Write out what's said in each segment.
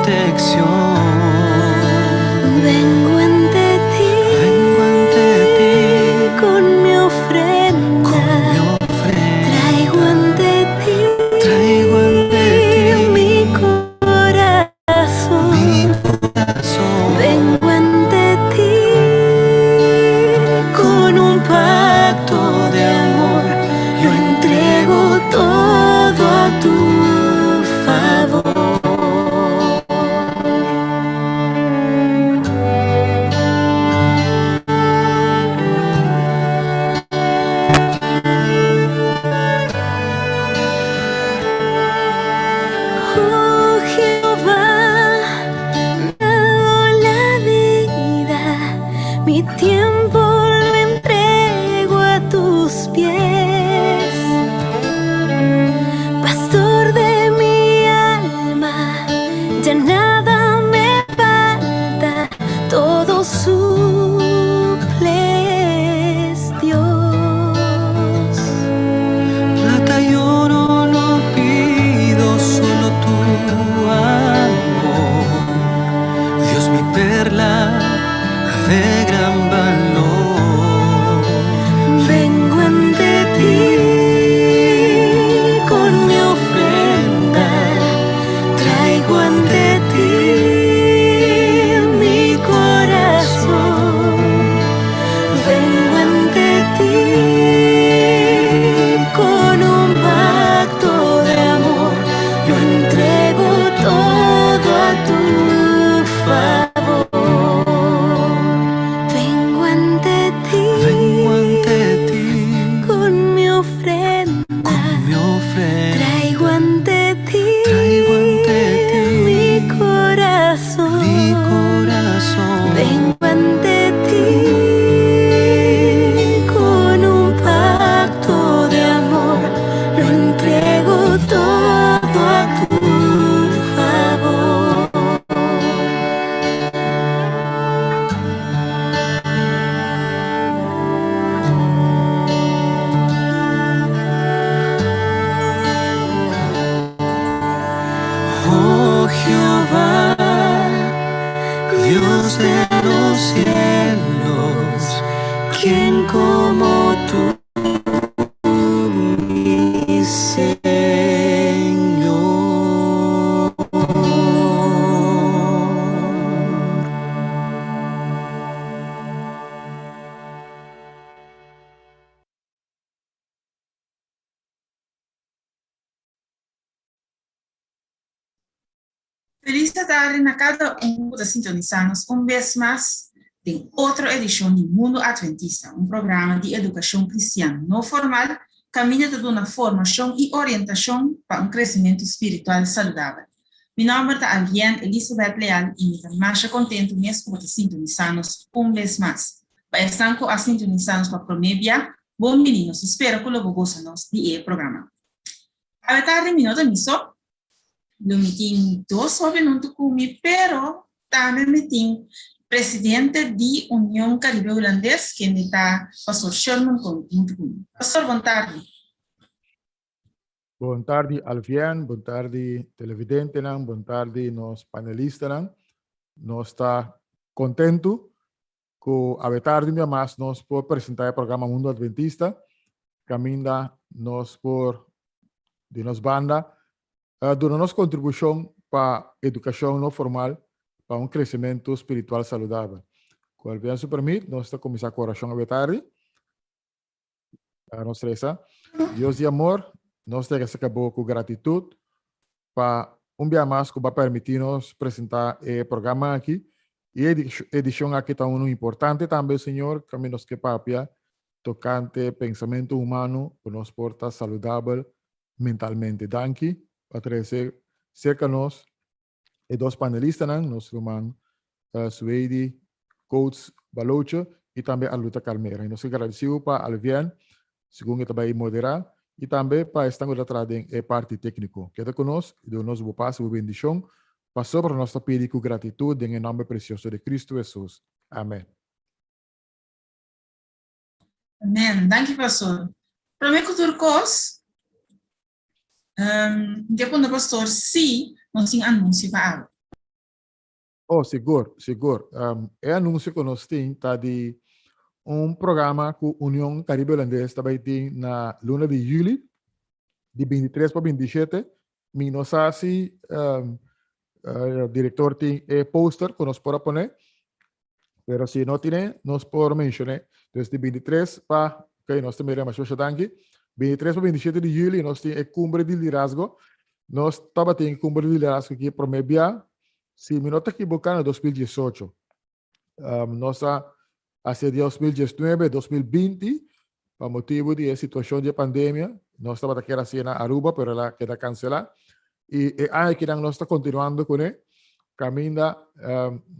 protección. Vengo ante ti, Vengo ante ti con mi ofrenda. con mi ofrenda. Traigo ante ti, Traigo ante ti mi corazón. mi corazón. Vengo ante ti con un pacto de amor. Lo entrego todo a tu favor. Oh Jehová, me ha dado la vida, mi tiempo lo entrego a tus pies. Pastor de mi alma, ya nada me falta, todo suples, Dios. Plata y oro no pido, solo tu amor. Dios, mi perla de gran valor. Vengo ante ti con mi ofrenda, traigo ante ti mi corazón. Vengo ante ti con un pacto de amor, lo entrego todo a tu favor. Vengo ante ti, Vengo ante ti con mi ofrenda. con mi ofrenda. Traigo ante ti, Traigo ante ti mi corazón. mi corazón. Vengo ante ti con un pacto de amor. Lo entrego todo a tu favor. Oh Jehová, Dios de los cielos, ¿quién como tú, mi Señor? Felis tardi na kada un ku ta sintonisá nos un bes mas den otro edishon di Mundo Adventista, un programa di edukashon kristian no formal kaminda ta duna formashon i orientashon pa un kresementu spiritual saludabel. Mi nòmber ta Alvienne Elizabeth Leal i mi ta masha kontentu mes ku bo ta sintonisá nos un bes mas. Pa esnan ku a sintonisá nos pa promé bia, bon bini, nos ta spera ku lo bo gosa nos di e programa. Awe tardi mi no ta mi so, Lo mi tin dos hoben huntu ku mi, pero tambe mi tin presidente di Union Caribe Hulandes, kende ta Pastor Sherman Koen, huntu ku mi. Pastor, bon tardi. Bon tardi Alvien, bon tardi televidentenan, bon tardi nos panelistanan. Nos ta kontentu ku awe tardi un bia mas nos por presentá e programa Mundo Adventista, kaminda nos por di nos banda duna nos kontribushon pa edukashon no formal pa un kresementu spiritual saludabel. Ku Albian su permit, nos ta kuminsá ku orashon awe tardi. Nos resa. Dios di amor, nos ta resa bo ku gratitut pa un bia mas ku bo a permití nos presentá e programa aki. I e edishon aki ta unu importante tambe, Señor, kami nos ke papia tokante pensamentu humano ku nos por ta saludabel mentalmente. Danki pa trese serka nos e dos panelistanan, nos ruman Sueidi Coates Baloche i tambe Arluta Carmera. I nos ta gradisiu pa Alvien, segun e ta bai moderá, i tambe pa esnan ku ta traha den e parti tékniko. Keda ku nos i duna nos bo pas i bo bendishon, pasobra nos ta pidi ku gratitut den e nòmber presioso di Kristu Hesus. Amèn. Amèn. Danki, pastor. Promé ku tur kos, Um, ke punto pastor si nos tin anunsio pa awe. Oh, sigur, sigur. E anunsio ku nos tin ta di un programa ku Union Caribe Holandes ta bai tin na luna di yüli, di 23 pa 27. Mi no sa si direktor tin e poster ku nos por a pone, pero si no tine, nos por menshoné. Dus di 23 pa, ok, nos ta mira masha masha danki. 23 pa 27 di yüli nos tin e Cumbre di Liderazgo. Nos tabatin Cumbre di Liderazgo aki promé bia Si mi no ta ekiboká na 2018. Nos a hasi di 2019, 2020, pa motibu di e situashon di e pandemia, nos tabata kier hasi na Aruba, pero el a keda kanselá. I e aña akinan nos ta kontinuando kuné, kaminda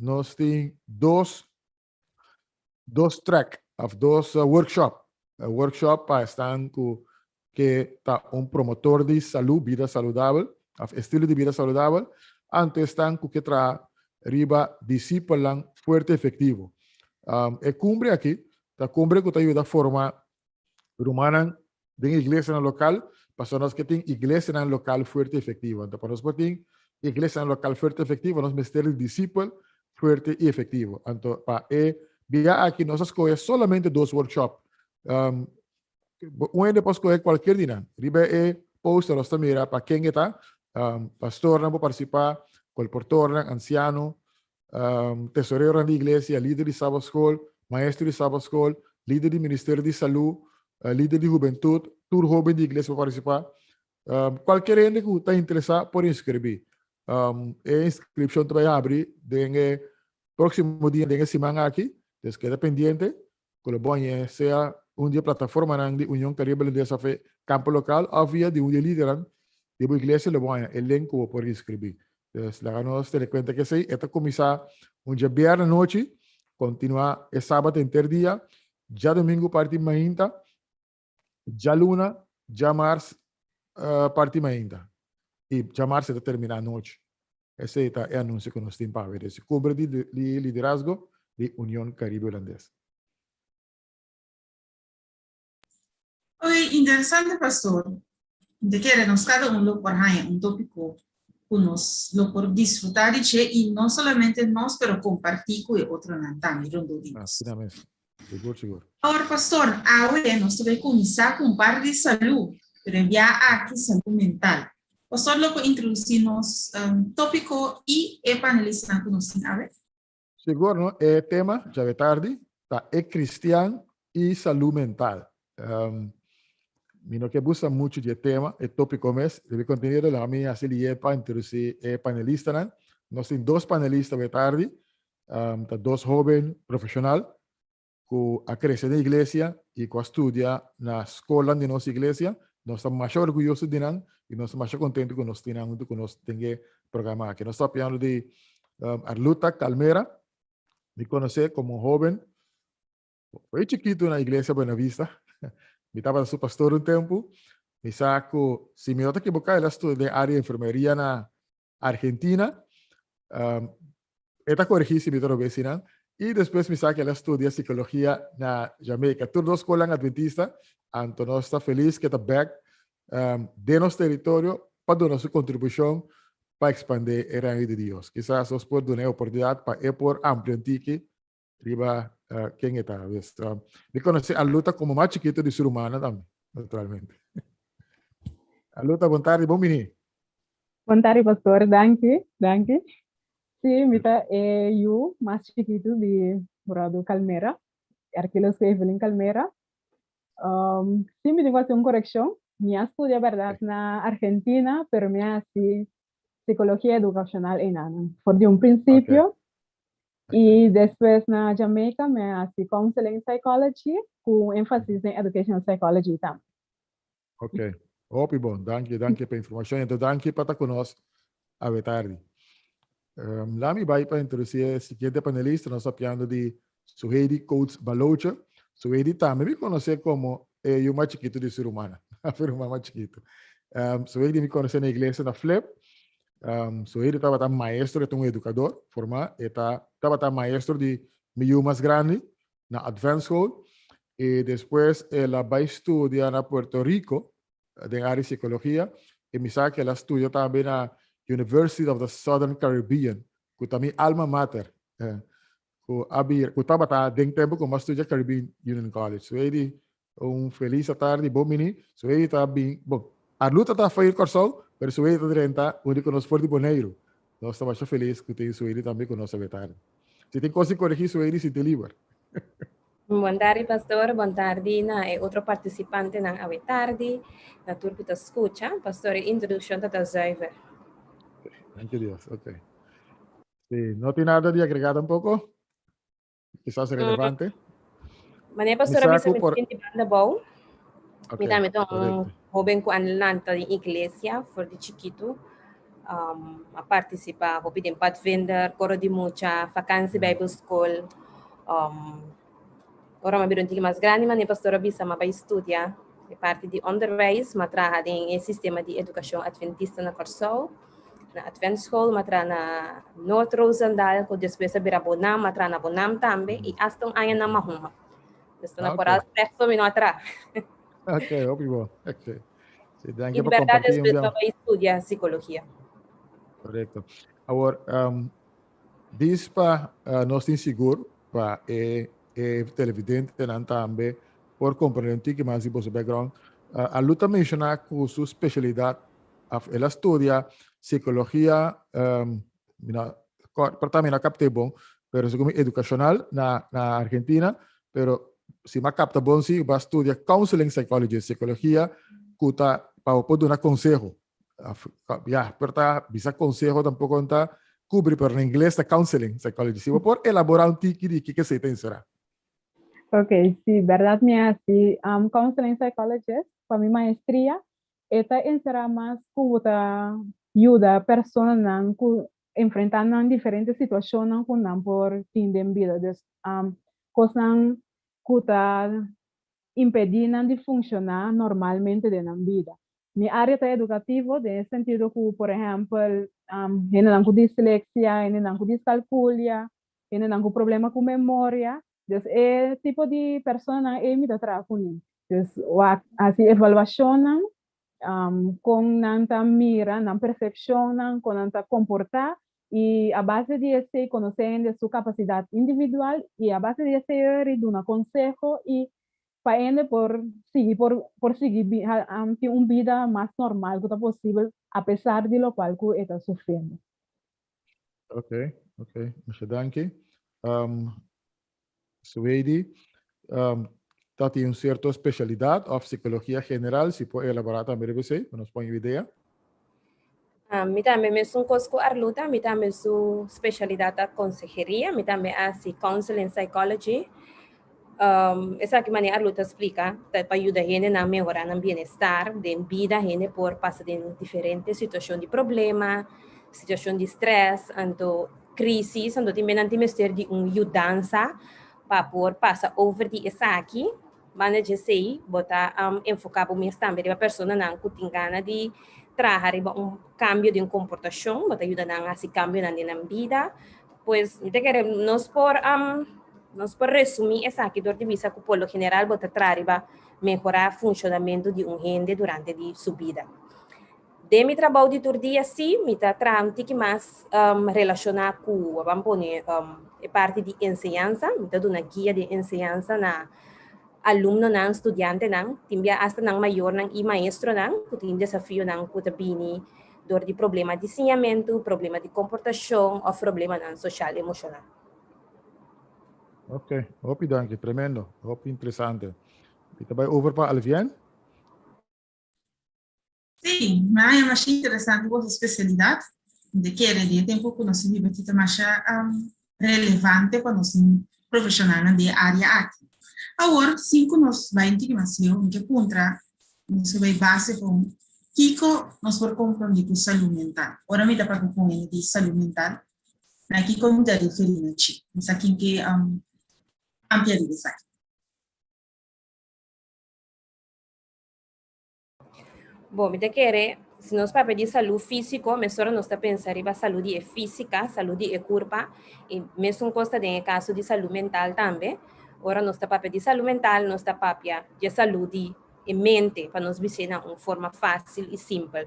nos tin dos dos track of dos workshop. Workshop pa esnan ku ke ta un promotor di salú, bida saludabel, of estilo di bida saludabel, anto esnan ku ke traha riba disipelnan fuerte efektivo. E kumbre aki ta kumbre ku ta yuda forma rumannan den iglesianan lokal, pasobra nos ke tin iglesianan lokal fuerte efektivo. Anto pa nos por tin iglesianan lokal fuerte efektivo, nos mester di disipel fuerte i efektivo. Anto pa e bia aki nos a skohe solamente dos workshop. Un hende por skohe kualkier di nan. Riba e poster nos ta mira pa ken e ta, pastornan por partisipá, kolportornan, ansiano, tesoreronan di iglesia, lider di Sabbatschool, maestro di Sabbatschool, lider di ministerio di salú, lider di hubentut, tur hóben di iglesia por partisipá. Kualkier hende ku ta interesá por inskribí. E inskripshon ta bai habri den e próksimo dia, den e siman aki. Entonces keda pendiente ku lo bo hañ'é sea un di e plataformanan di Union Caribe Holandesa of e kampo lokal òf via di un di e lidernan di bo iglesia lo bo haña e link ku bo por inskribí. Dus laga nos tene kuenta ku esei. E ta kuminsá un djabièrnè anochi, kontinuá e sabat henter dia, djadumingu parti mainta, djaluna, djamars parti mainta i djamars e ta terminá anochi. Esei ta e anunsio ku nos tin pa awe des Kumbre di Liderazgo di Union Karibe Hulandes. Oe, interesante pastor. Mi ta kere nos kada un lo por haña un tópiko ku nos lo por disfrutá di dje i no solamente nos pero kompartí ku e otronan tambe rondó di nos. Asina mes. Sigur, sigur. Awor pastor, awe nos ta bai kuminsá ku un par di salú, pero e bia aki salú mental. Pastor lo por introdusí nos tópiko i e panelistanan ku nos tin awe? Sigur no, e tema djawe tardi ta e kristian i salú mental. Mi no ke busa muchu di e tema, e tópiko mes, riba e kontenido laga mi hasi lié pa introdusí e panelistanan. Nos tin dos panelista awe tardi, Ta dos hoben profesional cu a crece den iglesia y cu a studia na scolnan di nos iglesia. Nos ta masha orguyoso di nan y nos ta masha contento cu nos tin nan hunto cu nos den e programa aki. Nos ta papiando di Arluta Calmera, mi conoce como un hoben Foi chikitu na Iglesia Buena Vista. Mi tabata su pastor un tempu. Mi sa ku, si mi no ta ekiboká, el a studia den área di enfermeria na Argentina. Um, e ta korigí si mi ta robes sinan. I despues mi sa ku el a studia sikologia na Jamaica. Tur dos skolan adventista. Anto nos ta felis ku e ta bèk um, den nos teritorio pa duna su kontribushon pa ekspandé e Reino di Dios. Kisas nos por duna e oportunidat pa e por amplia un tiki riba uh, ken e ta. Pues, mi conoce a Luta como más chiquito di su rumana tambe, naturalmente. Aluta, bon tarde, bon bini. Bon tarde, pastor. Danki, danki. Sí, mi ta e yu mas chikitu di Brother Calmera, Arquilos Evelyn Calmera. Um, sí, mi tin ku hasi un korekshon. Mi a studia bèrdat na Argentina, pero mi a hasi psikologia edukashonal einan. For di un prinsipio. I despues na Jamaica mi a hasi counseling psychology ku un énfasis den educational psychology tambe. Ok, hopi bon. Danki, danki pa informashon. Ento danki pa ta ku nos awe tardi. Um, la mi bai pa introdusí e siguiente panelista. Nos ta papiando di Suheidi Coates Baloche. Suheidi tambe mi konosé komo e yu mas chikitu di su rumana. Su ruman mas chikitu. Um, Suheidi mi konosé na iglesia na Flip. Um, Suheidi tabata maestro, e ta un edukador formá. E ta, tabata maestro di mi yu mas grandi na Advanced School. I despues el a bai studia na Puerto Rico den área di psikologia. I mi sa ku el a studia tambe na University of the Southern Caribbean. ku ta mi alma mater, ku a bira, ku tabata den tempu ku mi a studia Caribbean Union College. Suedi, un felis atardi, bon bini. Suedi ta bin, bon, Arluta ta for di Kòrsou, pero Suedi ta drenta unda ku nos for di Boneiru. Nos ta masha felis ku tin Suedi tambe ku nos awe tardi. Si tin kos di koregí Suedi, sinti liber. Bon tardi pastor, bon tardi na e otro participantenan awe tardi, na tur ku ta skucha. Pastor, e introduccion ta ta zuiver. Danki Dios, ok. Si, no tin nada di agrega tampoco? Kisas relevante? Mane pastor a bisa mi tin di banda bou. Mi tambe ta un hoben ku a lanta den iglesia for di chikitu. A participa hopi den padvinder, koro di mucha, vakantie bijbelschool. Ora mi a bira un tiki mas grandi mane pastor a bisa mi a bai studia e parti di onderwijs, mi a traha den e sistema di edukashon adventista na Kòrsou, na Adventschool, mi a traha na Noord Roosendaal ku despues a bira Bonam, mi a traha na Bonam tambe i asta un aña na Mahuma. Dus ta na Koraal Specht mi no a traha. Ok, hopi bon. Ok. Sí, danki I pa di bèrdat kompartí un despues bia. mi a bai studia sikologia. Korekto. Awor, dis pa nos tin sigur pa e e televidentenan tambe por komprendé un tiki mas di boso background. Alu ta menshoná ku su spesialidat, òf el a studia sikologia, mi no por ta mi no a kapt'é bon, pero segun mi edukashonal na na Argentina, pero si mi a kapta bon si bo a studia counseling psychology, sikologia ku ta pa bo por duna konseho. Ya, por ta bisa konseho tampoko no ta kubri, pero na ingles ta counseling psychology. Si bo por elaborá un tiki di kiko esei ta enserá. Ok, si, bèrdat mi a hasi counseling psychologist pa mi maestria. E ta enserá mas ku bo ta yuda personanan ku enfrentá nan diferente situashonnan ku nan por tin den bida. Dus, kosnan ku ta impedí nan di funshoná normalmente den nan bida. Mi área ta edukativo den e sentido ku, por ehèmpel, hendenan ku disleksia, hendenan ku diskalkulia, hendenan ku problema ku memoria. Dus e tipo di personanan ei mi ta traha kuné. Dus wak hasi evaluashonnan kon nan ta mira, nan persepshonnan, kon nan ta komportá i a base di esei konosé hende su kapasidat individual i a base di esei eri duna konseho i pa hende por sigui por por sigui tin un bida mas normal ku ta posibel apesar di lokual ku e ta sufriendo. Ok, ok, masha danki. Suwedi, ta tin un cierto specialidad of psicologia general, si por elabora tambe riba esey, pa nos pon yu idea. Mi tambe mesun cos cu Arluta, mi tambe su specialidad ta conseheria, mi tambe a haci counseling psychology. Esaki manera Arluta a splica, ta pa yuda hendenan mehora nan bienestar den bida, hende por pasa den diferente situacion di problema, situacion di stress, anto crisis, anto tin nan tin mester di un yudansa pa por pasa over di esaki. Banda dje esei, bo ta enfoká bo mes tambe riba personanan ku tin gana di traha riba un kambio den komportashon, bo ta yuda nan hasi kambionan den nan bida. Pues mi ta kere nos por nos por resumí esaki dor di bisa ku por lo general bo ta traha riba mehorá funshonamentu di un hende durante di su bida. Den mi trabou di tur dia sí, mi ta traha un tiki mas relashoná ku, ban pone, e parti di enseñansa. Mi ta duna guia di enseñansa na alumnonan, studiantenan, tin bia asta nan mayornan i maestronan ku tin desafionan ku ta bini dor di problema di siñamentu, problema di komportashon òf problemanan soshal emoshonal. Ok, hopi danki, tremendo, hopi interesante. Mi ta bai over pa Alvien. Sí, mi a haña masha interesante boso spesialidat. Mi ta kere di e tempu ku nos biba aki ta masha relevante pa nos profeshonalnan di e área aki. Awor, sin ku nos bai un tiki mas leu, mi ke puntra, nos ke bai base kon kiko nos por komprondé ku salú mental. Ora mi ta papia ku hende di salú mental, na kiko mi ta referí na chi? Mi sa kin ke amplia riba esaki. Bon, mi ta kere, si nos papia di salú físiko, mesora nos ta pensa riba salú di e físika, salú di e kurpa, i mesun kos ta den e kaso di salú mental tambe. Ora nos ta papia di salú mental, nos ta papia di e salú di e mente, pa nos bis'é na un forma fásil i simpel.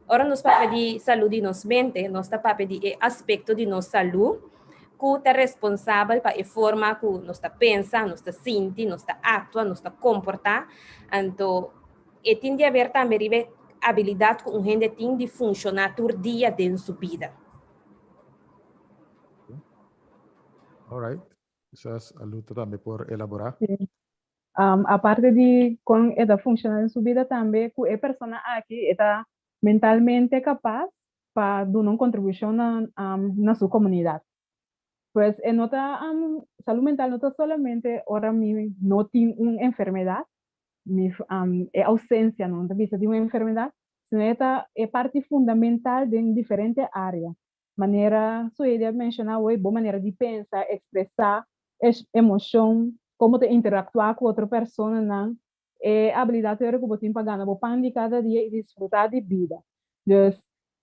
Ora nos papia di salú di nos mente, nos ta papia di e aspekto di nos salú ku ta responsabel pa e forma ku nos ta pensa, nos ta sinti, nos ta aktua, nos ta komportá. Anto e tin di haber tambe riba e abilidat ku un hende tin di funshoná tur dia den su bida. Alright. Kisas Aluta tambe por elaborá. Sí. Aparte di kon e ta funshoná den su bida tambe ku e persona aki e ta mentalmente kapas pa duna un kontribushon na na su komunidat. Pues e no ta salú mental no ta solamente ora mi no tin un enfermedat, mi e ousensia no ta bisa di un enfermedat, sino e ta e parti fundamental den diferente área. Manera Suheydi a menshoná awor, bo manera di pensa, ekspresá emoshon, komo ta interaktuá ku otro personanan, e abilidat ora ku bo tin pa gana bo pan di kada dia i disfrutá di bida. Dus,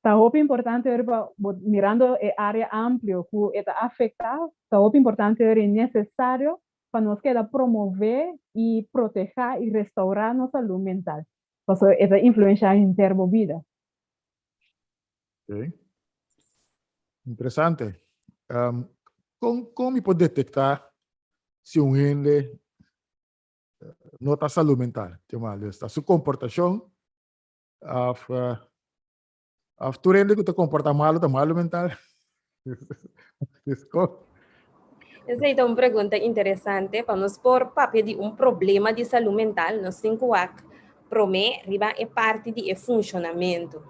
ta hopi importante ora pa bo, mirando e área amplio ku e ta afektá, ta hopi importante ora i nesesario pa nos keda promové i protehá i restourá nos salú mental, pasobra e ta influenshá henter bo bida. Ok. Interesante. Um, kon, kon mi por detecta si un hende no ta salud mental? Tjoma, dus ta su comportacion of, uh, of tur hende ku ta comporta malo ta malo mental? Dus kon? Esei ta un pregunta interesante. Pa nos por papia di un problema di salú mental, nos tin ku wak promé riba e parti di e funshonamentu.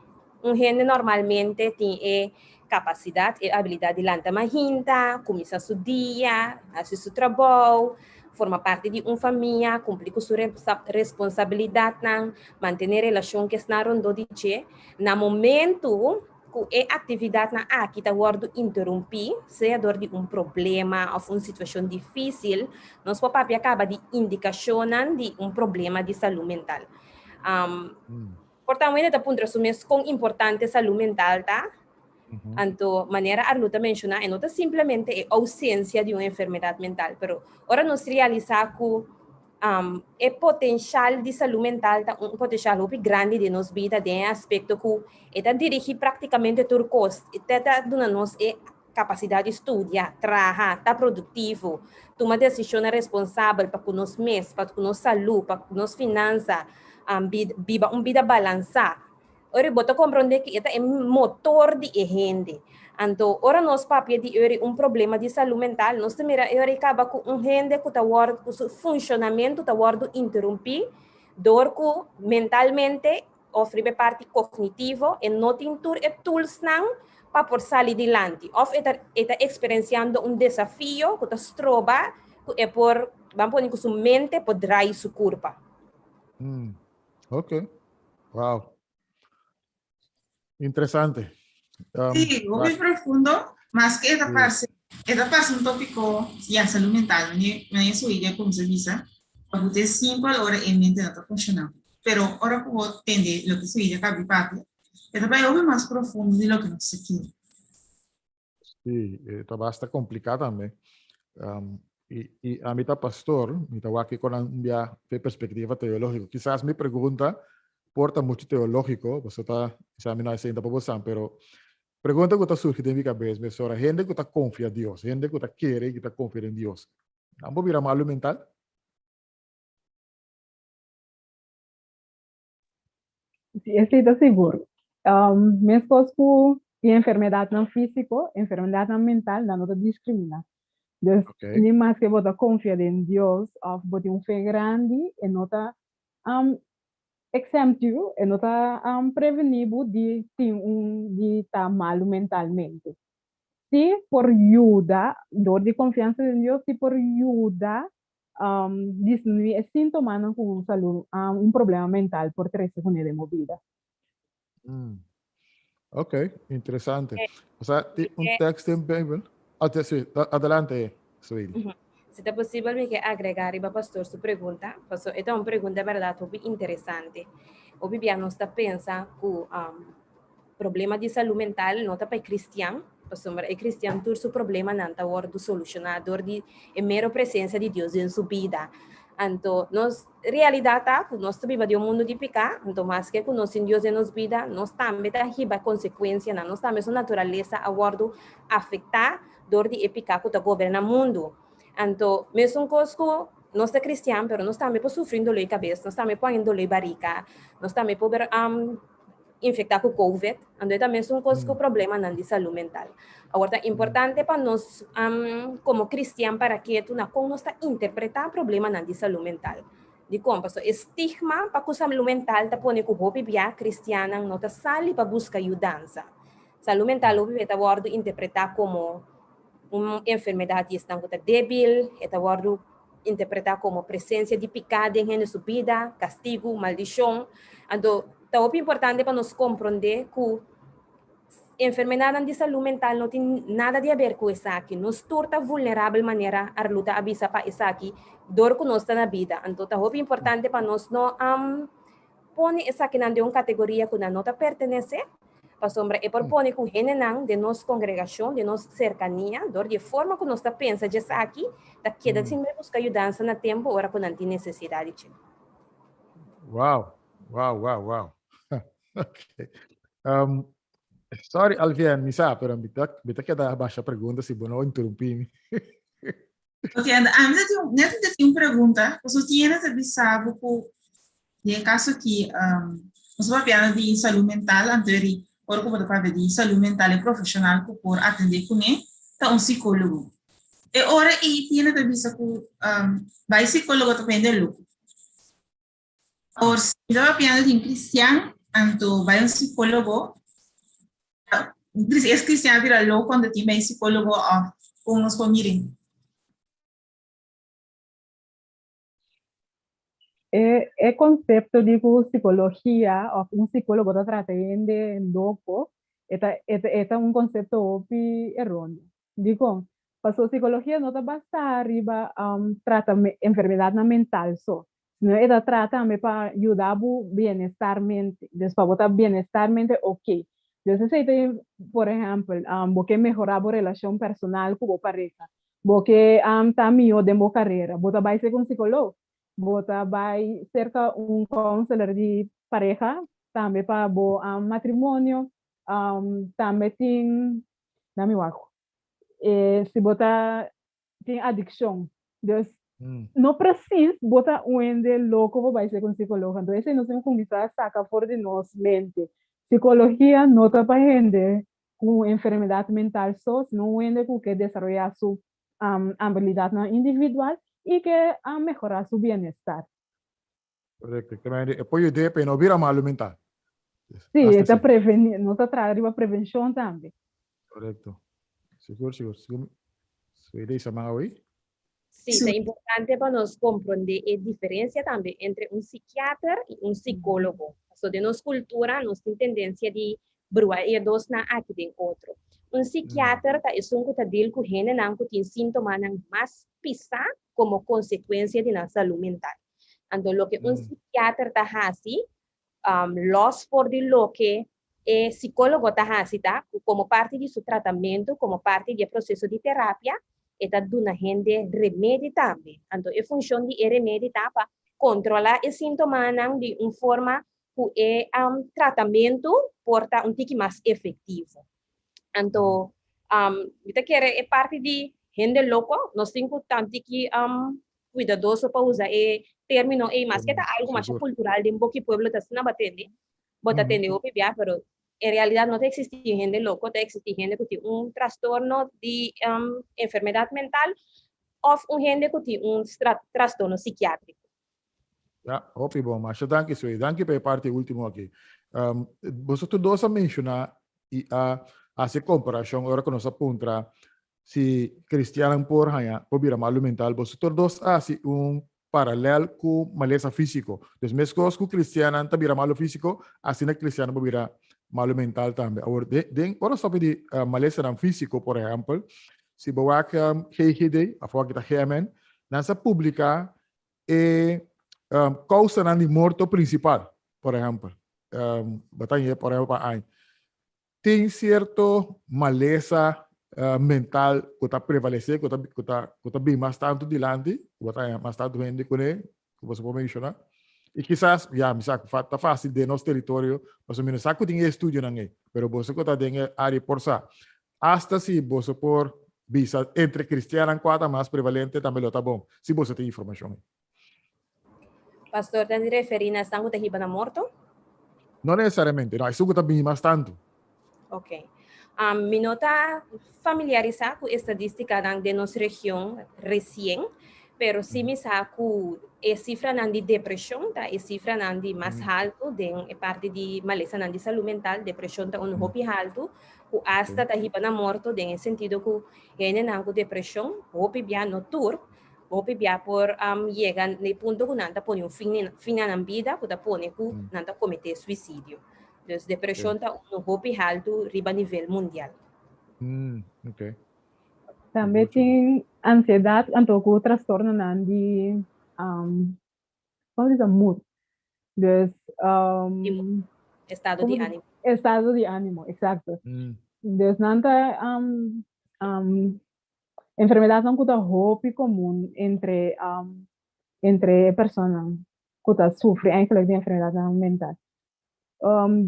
Un hende normalmente tin e kapasidat, e abilidat di lanta mahinta, kuminsá su dia, hasi su trabou, forma parti di un famia, kumpli ku su responsabilidatnan, mantené relashon ku esnan rondó di dje. Na momentu ku e aktividatnan aki ta wòrdu interumpí, sea dor di un problema òf un situashon difísil, nos por papia kaba di indikashonnan di un problema di salú mental. Por ta un hende ta puntra su mes kon importante salú mental ta, anto manera Arlou ta menshoná e no ta simplemente e ousensia di un enfermedat mental, pero ora nos realisá ku E potenshal di salú mental ta un potenshal hopi grandi den nos bida den e aspekto ku e ta dirigí praktikamente tur kos. E ta ta duna nos e kapasidat di studia, traha, ta produktivo, tuma desishonnan responsabel pa ku nos mes, pa ku nos salú, pa ku nos finansa, biba un bida balansá. Ora bo ta komprondé ku e ta e motor di e hende. Anto ora nos papia di ora un problema di salú mental, nos ta mira e ora e kaba ku un hende ku ta wòrdu, ku su funshonamentu ta wòrdu interumpí dor ku mentalmente òf riba e parti kognitivo e no tin tur e toolsnan pa por sali dilanti òf e ta e ta eksperensiando un desafio ku ta stroba ku e por, ban pone ku su mente por drai su kurpa. Ok. Wow. Interesante. Um, sí, muy profundo, más que esta parte, esta parte un tópico, ya, salud mental, me su idea como se dice, porque es simple, ahora en mente no está funcionando. Pero ahora como tende lo que su idea cabe papi, esta parte es más profundo de lo que no se quiere. Sí, eh, ta basta complicado tambe. Um, y, y a mi ta pastor, mi ta wak con un bia de perspectiva teológico. Quizás mi pregunta porta mucho teológico, você ta, quizás mi no senta pa bosan, pero pregunta que ta surge den mi cabeza, me sora, gente que ta confia Dios, gente que ta quiere que ta confia en Dios. Ambo bira malo mental? Sí, esei ta sigur. Um, meskos ku e enfermedadnan físiko, enfermedadnan mental, nan no ta diskriminá. Dus, Ok. ni maske bo ta konfia den Dios òf bo tin un fe grandi, e no ta um, exempt yu, e no ta um, prevení bo di tin un, di ta malu mentalmente. Sí por yuda, dor di konfiansa den Dios, sí por yuda disminuí e síntomanan ku un salú, un problema mental por trese kuné den bo bida. Mm. Ok, interesante. O sea, ti un tekst den Bijbel. Ah, te, sí, adelante, Sueli. Si ta posibel mi ke agregá riba pastor su pregunta, paso e ta un pregunta bèrdat hopi interesante. Hopi bia nos ta pensa ku Problema di salú mental no ta pa e kristian, pasobra e kristian tur su problemanan ta wòrdu solushoná dor di e mero presensia di Dios den su bida. Anto nos realidat ta ku nos ta biba den un mundu di piká, anto maske ku nos tin Dios den nos bida, nos tambe ta hiba konsekuensianan, nos tambe su naturalesa a wòrdu afektá dor di e piká ku ta goberná mundu. Anto mesun kos ku nos ta kristian, pero nos tambe por sufri un doló di kabes, nos tambe por haña un doló di barika, nos tambe por infektá ku covid, anto e ta mesun kos ku problemanan di salú mental. Awor ta importante pa nos komo kristian para ketu na kon nos ta interpretá problemanan di salú mental. Dikon? Pasobra e stigma pa ku salú mental ta pone ku hopi bia kristiannan no ta sali pa buska yudansa. Salú mental hopi bia ta wòrdu interpretá komo un enfermedat di esnan ku ta débil, e ta wòrdu interpretá komo presensia di piká den hende su bida, kastigu, maldishon. Anto, ta hopi importante pa nos komprondé ku enfermedatnan di salú mental no tin nada di haber ku esaki. Nos tur ta vulnerabel manera Arluta a bisa pa esaki dor ku nos ta na bida. Anto, ta hopi importante pa nos no pone esakinan den un kategoria ku nan no ta pertenesé. Pasobra e por pone ku hendenan den nos kongregashon, den nos serkania, dor di e forma ku nos ta pensa dje esaki, ta keda sin bai buska yudansa na tempu ora ku nan tin nesesidat di dje. Wow, wow, wow, wow. Okay. Um, sorry Alvien, mi sa, pero mi ta, mi ta keda basha pregunta si bo no interrumpí mi. Ok, and ami ta tin, net ta tin un pregunta, pasobra tin hende ta bisa bo ku den e kaso aki, um, nos ta papiando di salú mental, anto eri ora ku bo ta papia di salú mental e profeshonal ku por atendé kuné ta un sikólogo. E ora ei tin hende ta bisa ku um, bai sikólogo ta pa hende loko. Awor, si mi ta papiando di un kristian, anto bai un sikólogo, es kristian a bira loko anto tin bai un sikólogo òf kon nos por mira? E e konsepto di ku sikologia òf un sikólogo ta trata hende loko e ta e ta e ta un konsepto hopi eróneo. Dikon? Pasobra sikologia no ta basá riba trata enfermedatnan mental so, sino e ta trata tambe pa yuda bo bienestar mente. Dus pa bo ta bienestar mente oké. Dus esei ta, por ehèmpel, bo ke mehorá bo relashon personal ku bo pareha, bo ke ta mihó den bo karera, bo ta bai serka un sikolog, bo ta bai serka un counselor di pareha tambe pa bo matrimonio, tambe tin, dami wak. E si bo ta tin adikshon. Dus no presis bo ta un hende loko pa bai ser un sikologo. Anto esei nos tin ku kuminsá saka for di nos mente. Sikologia no ta pa hende ku un enfermedat mental so, sino un hende ku ke desaroyá su abilidatnan individual i ke mehorá su bienestar. Korekto. E por yud'é pa e no bira malu mental. Sí, e ta prevení, nos ta traha riba prevenshon tambe. Korekto. Sigur, sigur. Sigur. Suede isa man awe? Sí, ta importante pa nos komprondé e diferensia tambe entre un sikiater i un sikólogo. Pasobra den nos kultura nos tin tendensia di brua e dosnan aki den otro. Un sikiater ta esun ku ta dil ku hendenan ku tin síntomanan mas pisá komo konsekuensia di nan salú mental. Anto loke un sikiater ta hasi, lòs for di loke e sikólogo ta hasi ta ku komo parti di su tratamentu, komo parti di e proseso di terapia, e ta duna hende remedi tambe. Anto e funshon di e remedi ta pa kontrolá e síntomanan di un forma ku e tratamentu por ta un tiki mas efektivo. Anto mi ta kere e parti di hende loko, nos tin ku ta un tiki cuidadoso pa usa e termino ei, maske ta algo masha cultural den boki pueblo ta asina bo a tende, bo ta tende hopi bia, pero en realidad no ta existi hende loco, ta existi hende cu tin un trastorno di enfermedad mental of un hende cu tin un trastorno psikiatrico. Ja, hopi bon. Masha danki, Sue. Danki pa e parti ultimo aki. Boso tur dos a menciona y a haci comparacion ora cu nos a puntra si cristiannan por haña, por bira malu mental. Boso tur dos a haci un paralel cu malesa fisico. Dus mescos cu cristiannan ta bira malu fisico, asina cristiannan por bira malu mental tambe. Awor, den, den, ora nos papia di malesanan fisico, por ehempel, si bo wak GGD, of awor aki ta GMN, nan sa publica e causanan di morto principal, por ehempel. Bo ta haña, por ehempel, pa aña. Tin cierto malesa. Mental ku ta prevalesé, ku ta ku ta ku ta bin mas tantu dilanti, ku bo ta haña mas tantu hende kuné, ku boso por menshoná. I kisas, ya, mi sa ku ta fásil den nos teritorio, pasobra mi no sa ku tin e estudionan ei, pero boso ku ta den e área por sa. Asta si boso por bisa entre kristiannan kua ta mas prevalente tambe lo ta bon, si boso tin informashon ei. Pastor ta di referí na esnan ku ta hiba na morto? No nesesariamente, no, esun ku ta bini mas tantu. Ok. Mi no ta familiarisá ku estadístikanan den nos region resien, pero sí mi sa ku e sifranan di depreshon ta e sifranan di mas haltu den e parti di malesanan di salú mental. Depreshon ta un hopi haltu ku asta ta hiba na morto den e sentido ku hendenan ku depreshon hopi bia, no tur, Hopi bia por yega na e punto ku nan ta pone un fin fin na nan bida ku ta pone ku nan ta kometé suisidio. Dus depreshon ta unu hopi haltu riba nivel mundial. Ok. Tambe tin ansiedat anto ku trastornonan di komo bisa mood. Dus Estado di animo. Estado di animo, eksakto. Dus nan ta Enfermedadnan ku ta hopi komun entre entre e personanan ku ta sufri eigenlijk di enfermedadnan mental.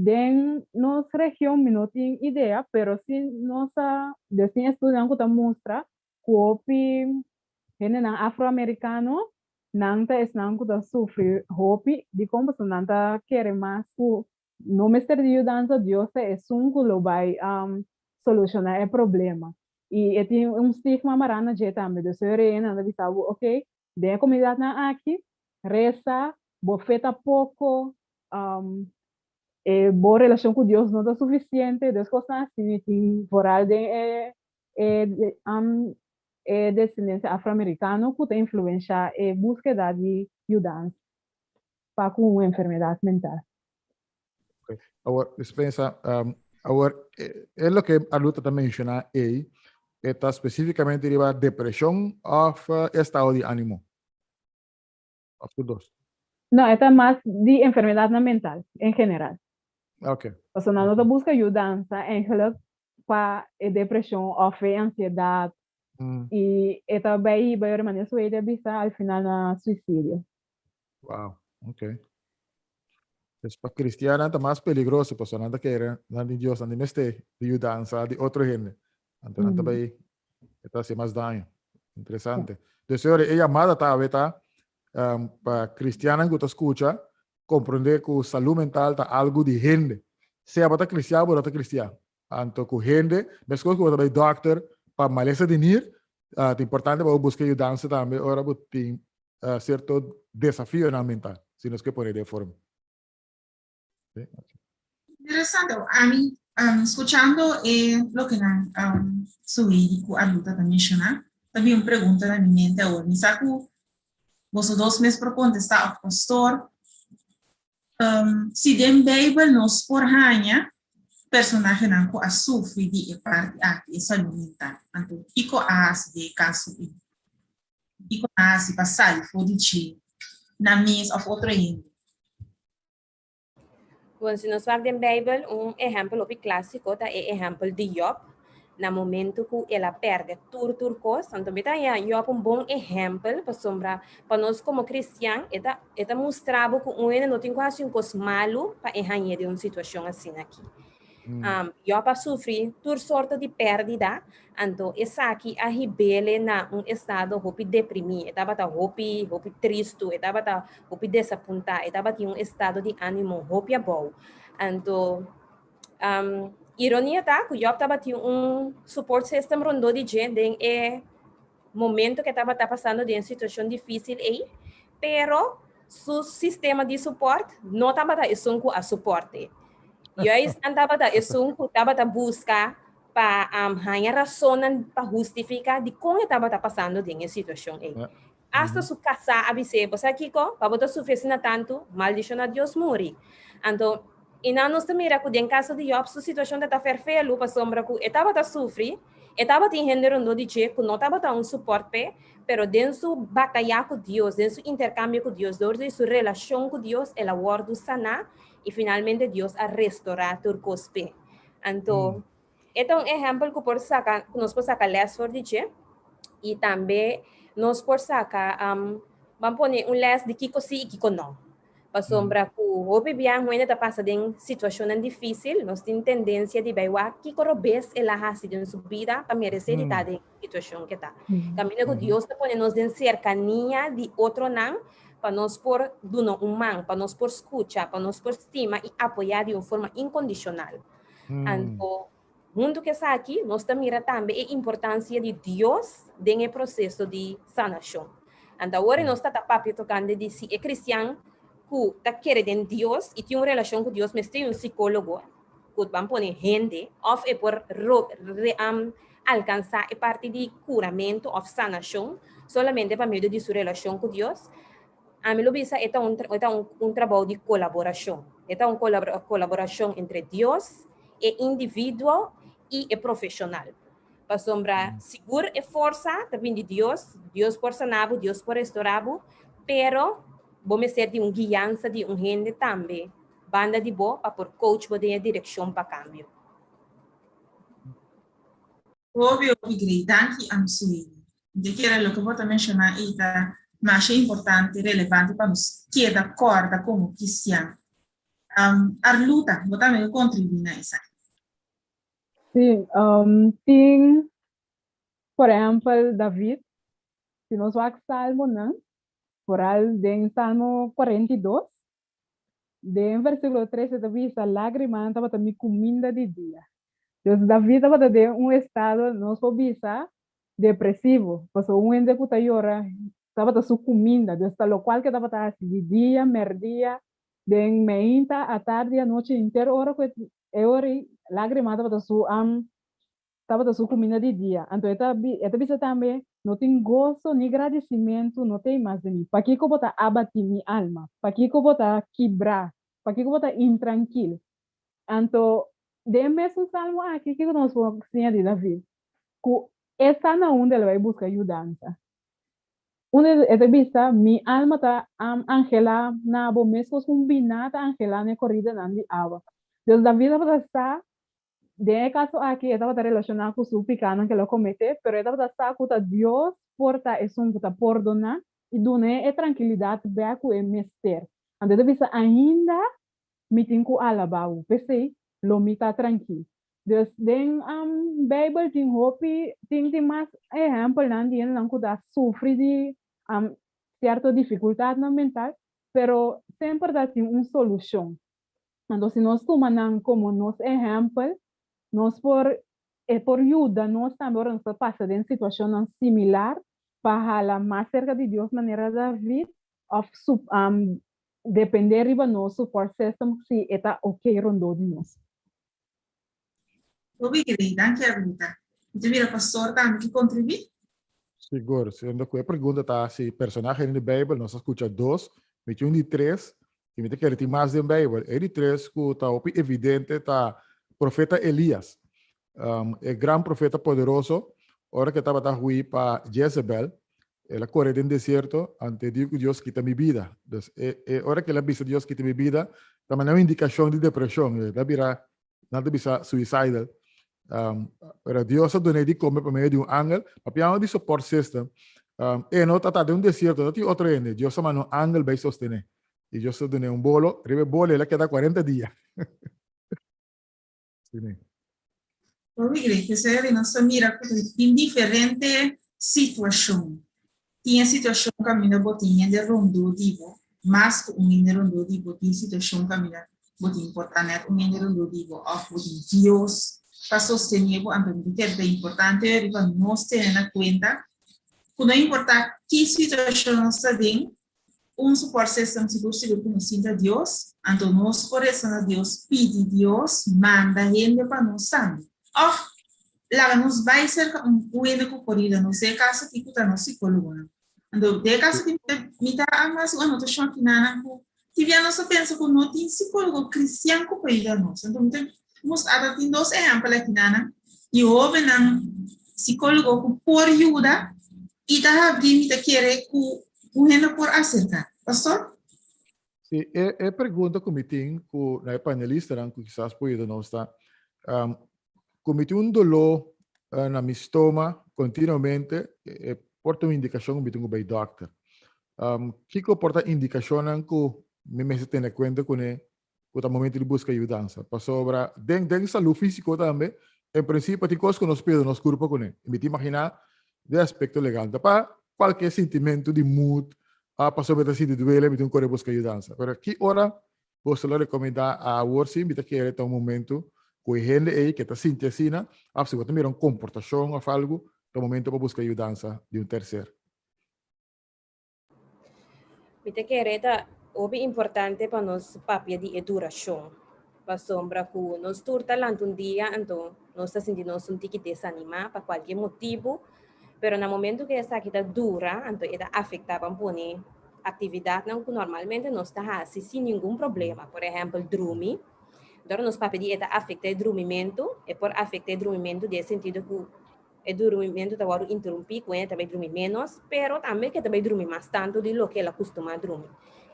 Den nos region mi no tin idea, pero si nos a, des tin estudionan ku ta mustra ku hopi hendenan afroamerikano nan ta esnan ku ta sufri hopi, dikon? Pasobra nan ta kere mas ku no mester di yudansa, Dios ta esun ku lo bai solushoná e problema. I e tin un stigma mará na dje tambe. Dus e reina ta bisa bo, ok, den e komunidatnan aki, resa, bo fe ta poko, e bo relashon ku Dios no ta sufisiente, dus kosnan asina tin vooral den e e e desendensia afroamerikano ku ta influenshá e búskeda di yudansa pa ku un enfermedat mental. Okay. Awor, dispensa, awor, e loke Arluta ta menciona ei, e ta specificamente riba depresion of estado di animo? Of tur dos? No, e ta mas di enfermedadnan mental en general. Okay. Pasobra nan no ta busca yudansa eigenlijk pa e depresion of e ansiedad y e ta bay hiba e manera su a bisa al final na suicidio. Wow, ok. Dus pa cristianan ta mas peligroso, pasobra nan ta kere nan tin Dios, nan tin mester di yudansa di otro hende. Anto nan ta bay, e ta haci mas daño. Interesante. Dus ora e yamada ta awe ta pa cristianan cu ta scucha, comprende cu salud mental ta algo di hende. Sea bo ta cristian o bo no ta cristian. Anto cu hende, mescos cu bo ta bay dokter pa malesa di nir, ta importante pa bo busca yudansa tambe ora bo tin cierto desafionan mental, si nos ke pone den forma. Interesante. Ami, scuchando e loke nan Suidi cu Aruta ta menciona, ta bin un pregunta na mi mente awor. Mi sa cu boso dos mes por contesta of pastor. Si den Bijbel nos por haña personahenan cu a sufri di e parti aki, e salud mental, anto kico a haci den e caso ei? Kiko nan a hasi pa sali for di dje nan mes òf otro hende? Bon, si nos wak den Beibel, un ehèmpel hopi klásiko ta e ehèmpel di Jòb, na momentu ku el a pèrdè tur tur kos. Anto mi ta haña Jòb un bon ehèmpel pasobra pa nos komo kristian e ta e ta mustra bo ku un hende no tin ku hasi un kos malu pa e hañ'é den un situashon asina aki. Jòb a sufri tur sorto di pèrdida, anto esaki a hib'é na un estado hopi deprimí. E tabata hopi, hopi tristu, e tabata hopi desapuntá, e tabatin un estado di ánimo hopi abou. Anto, ironia ta ku Jòb tabatin un support system rondó di dje den e momento ku e tabata pasando den e situashon difísil ei, pero su sistema di support no tabata esun ku a suport'é. Juist nan tabata esun ku tabata buska pa haña rasonnan pa hustifiká dikon e tabata pasando den e situashon ei. Asta su kasá a bis'é, Bo sa kiko? Pa bo ta sufri asina tantu, maldishoná Dios muri. Anto, i nan nos ta mira ku den kaso di Jòb su situashon ta ta fèrfelu pasobra ku e tabata sufri, e tabatin hende rondó di dje ku no tabata un supòrt p'e, pero den su batayá ku Dios, den su interkambio ku Dios, dor di su relashon ku Dios, el a wòrdu saná i finalmente Dios a restorá tur kos p'e. Anto, E ta un ehèmpel ku por saka, ku nos por saka lès for di dje i tambe nos por saka, ban pone un lès di kiko sí i kiko nò. Pasobra ku hopi bia hende ta pasa den situashonnan difísil, nos tin tendensia di bai wak kiko robes el a hasi den su bida pa meresé di ta den e situashon ke ta. Kaminda ku Dios ta pone nos den serkania di otronan pa nos por duna un man, pa nos por skucha, pa nos por stima i apoyá di un forma inkondishonal. Anto, huntu ku esaki, nos ta mira tambe e importansia di Dios den e proseso di sanashon. Anto awor nos ta ta papia tokante di si e kristian ku ta kere den Dios i tin un relashon ku Dios mester un sikólogo ku ban pone hende òf e por alkansá e parti di kuramentu òf sanashon solamente pa medio di su relashon ku Dios. Ami lo bisa e ta un e ta un trabou di kolaborashon. E ta un kolaborashon entre Dios, e individuo i e profeshonal. Pasobra sigur e forsa ta bin di Dios, Dios por sana bo, Dios por restorá bo, pero bo mester di un guiansa di un hende tambe banda di bo pa por coach bo den e direkshon pa kambio. Hopi hopi grei. Danki Amsuini. Mi ta kere loke bo ta menshoná ei ta masha importante, relevante pa nos keda kòrda komo kristian. Arluta, bo tambe ke kontribuí na esaki. Sí, tin por ehèmpel David, si nos wak Salmonan, foral den Salmo 42, Den versíkulo tres e ta bisa, Lágrimanan tabata mi kuminda di dia. Dus David tabata den un estado, nos por bisa, depresivo, pasobra un hende ku ta yora tabata su kuminda. Dus ta lokual ku e tabata hasi di dia, mèrdia, den meinta, atardi, anochi, henter ora ku e ora ei, lágrima tabata su Tabata su cuminda di dia. Anto e ta e ta bisa tambe, No tin goso ni gradicimentu no t'ei mas den mi. Pakico bo ta abati mi alma? Pakico bo ta kibrá? Pakico bo ta intrankil? Anto, den e mesun salmo aki, kico nos por siña di David? Cu e sa na unda el a bai busca yudansa. Unda e ta bisa, Mi alma ta anhelá na bo mescos cu un biná ta anhelá na e coridanan di awa. Dus David tabata sa Den e kaso aki e tabata relashoná ku su pikánan ku el a kometé, pero e tabata sa ku ta Dios por ta esun ku ta pordoná i dun'é e trankilidat bèk ku e mester. Anto e ta bisa, Ainda mi tin ku alabá bo, p'esei lo mi ta trankil. Dus den Beibel tin hopi, tin tin mas ehèmpelnan di hendenan ku ta sufri di sierto difikultatnan mental, pero semper ta tin un solushon. Anto si nos tuma nan komo nos ehèmpel, nos por e por yuda nos tambe ora nos ta pasa den situashonnan similar pa hala mas serka di Dios manera David òf su dependé riba nos support system si e ta oke rondó di nos. Hopi grei, danki Arlita. Mi ta mira pastor tambe ki kontribuí. Sigur, siendo ku e pregunta ta si personahe den di Beibel, nos a skucha dos, mi tin un di tres, i mi ta kere tin mas den Beibel. E di tres ku ta hopi evidente ta profeta Elias, e gran profeta poderoso, ora ku e tabata hui pa Jezebel, el a kore den desierto, anto e di ku Dios kita mi bida. Dus e e ora ku el a bisa Dios kita mi bida, ta manda un indikashon di depreshon, el a bira nan ta bisa suicidal. Pero Dios a dun'é di kome pa medio di un angel, papiando di support system, e no ta den un desierto, no tin otro hende, Dios a manda un angel bai sostené. I Dios a dun'é un bolo, riba e bolo el a keda 40 dia. Sí. Hopi great, p'esei nos ta mira ku tin diferente situashon. Tin e situashon kaminda bo tin hende rondó di bo, mas ku un hende rondó di bo, tin situashon kaminda bo tin por ta nèt un hende rondó di bo òf bo tin Dios pa sostené bo. Anto mi ta kere ta importante riba nos tene na kuenta ku no importá ki situashon nos ta den, un support system sigur sigur ku nos tin ta Dios, anto nos por resa na Dios, pidi Dios manda hende pa nos tambe. Òf laga nos bai serka un hende ku por yuda nos, den e kaso aki ku ta nos sikólogonan. Anto den e kaso aki mi ta hasi un anotashon aki nan ku tin bia nos ta pensa ku no tin sikólogo kristian ku por yuda nos. Anto mi ta mustra ata tin dos ehèmpel aki nan di hóbennan sikólogo ku por yuda i ta habri mi ta kere ku Un hende por aserká. Pastor? Sí, e, e pregunta ku mi tin ku na e panelistanan ku kisas por yuda nos ta, um, ku mi tin un doló na mi stoma kontinuamente, e por ta un indikashon ku mi tin ku bai dòkter. Kiko por ta indikashonnan ku mi mester tene kuenta kuné ku ta momento di buska yudansa? Pasobra den den salú físiko tambe, en prinsipio tin kos ku nos perde nos kurpa kuné. I mi ta imaginá den aspekto legal ta pa kualke sintimentu di mood, ah pasobra mi ta sinti duele mi tin ku kore buska yudansa. Pero ki ora boso lo rekomendá awor si mi ta kere ta un momento ku e hende ei ke ta sinti asina òf si bo ta mira un komportashon òf algu ta momento pa buska yudansa di un terser. Mi ta kere ta hopi importante pa nos papia di e durashon, pasobra ku nos tur ta lanta un dia anto nos ta sinti nos un tiki desanimá pa kualke motibu, pero na momento ku esaki ta dura anto e ta afektá ban pone aktividatnan ku normalmente nos ta hasi sin ningun problema, por ehèmpel drumi. Dor nos papia di e ta afektá e drumimentu, e por afektá e drumimentu den e sentido ku E durmimentu ta wòrdu interumpí ku hende ta bai drumi ménos, pero tambe ke ta bai drumi mas tantu di loke el a kustumá drumi.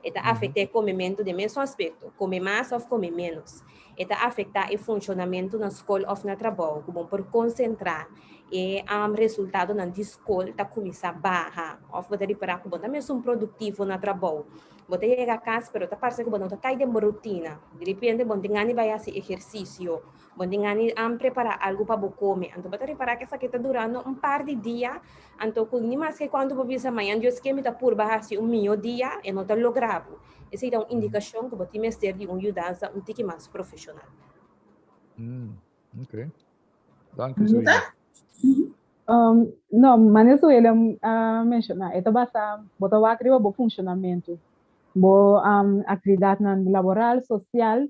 E ta afektá e komementu den mesun aspekto, kome mas òf kome ménos. E ta afektá e funshonamentu na skol òf na trabou, ku bo por konsentrá. E resultadonan di skol ta kuminsá baha òf bo ta ripará ku bo ta mesun produktivo na trabou. Bo ta yega kas pero ta parse ku bo no ta kai den bo rutina. Di repente bo no tin gana di bai hasi ehersisio. Bo tin gana di prepará algu pa bo kome. Anto bo ta ripará ku esaki ta durando un par di dia, anto ku ni maske kuantu bo bisa mañan Dios ke mi ta purba hasi un mihó dia, e no ta logra bo. Esei ta un indikashon ku bo tin mester di un yudansa un tiki mas profeshonal. Ok. Danki, Suela. No, manera Suela a menshoná, e ta basa, bo ta wak riba bo funshonamentu, bo aktividatnan laboral, sosial.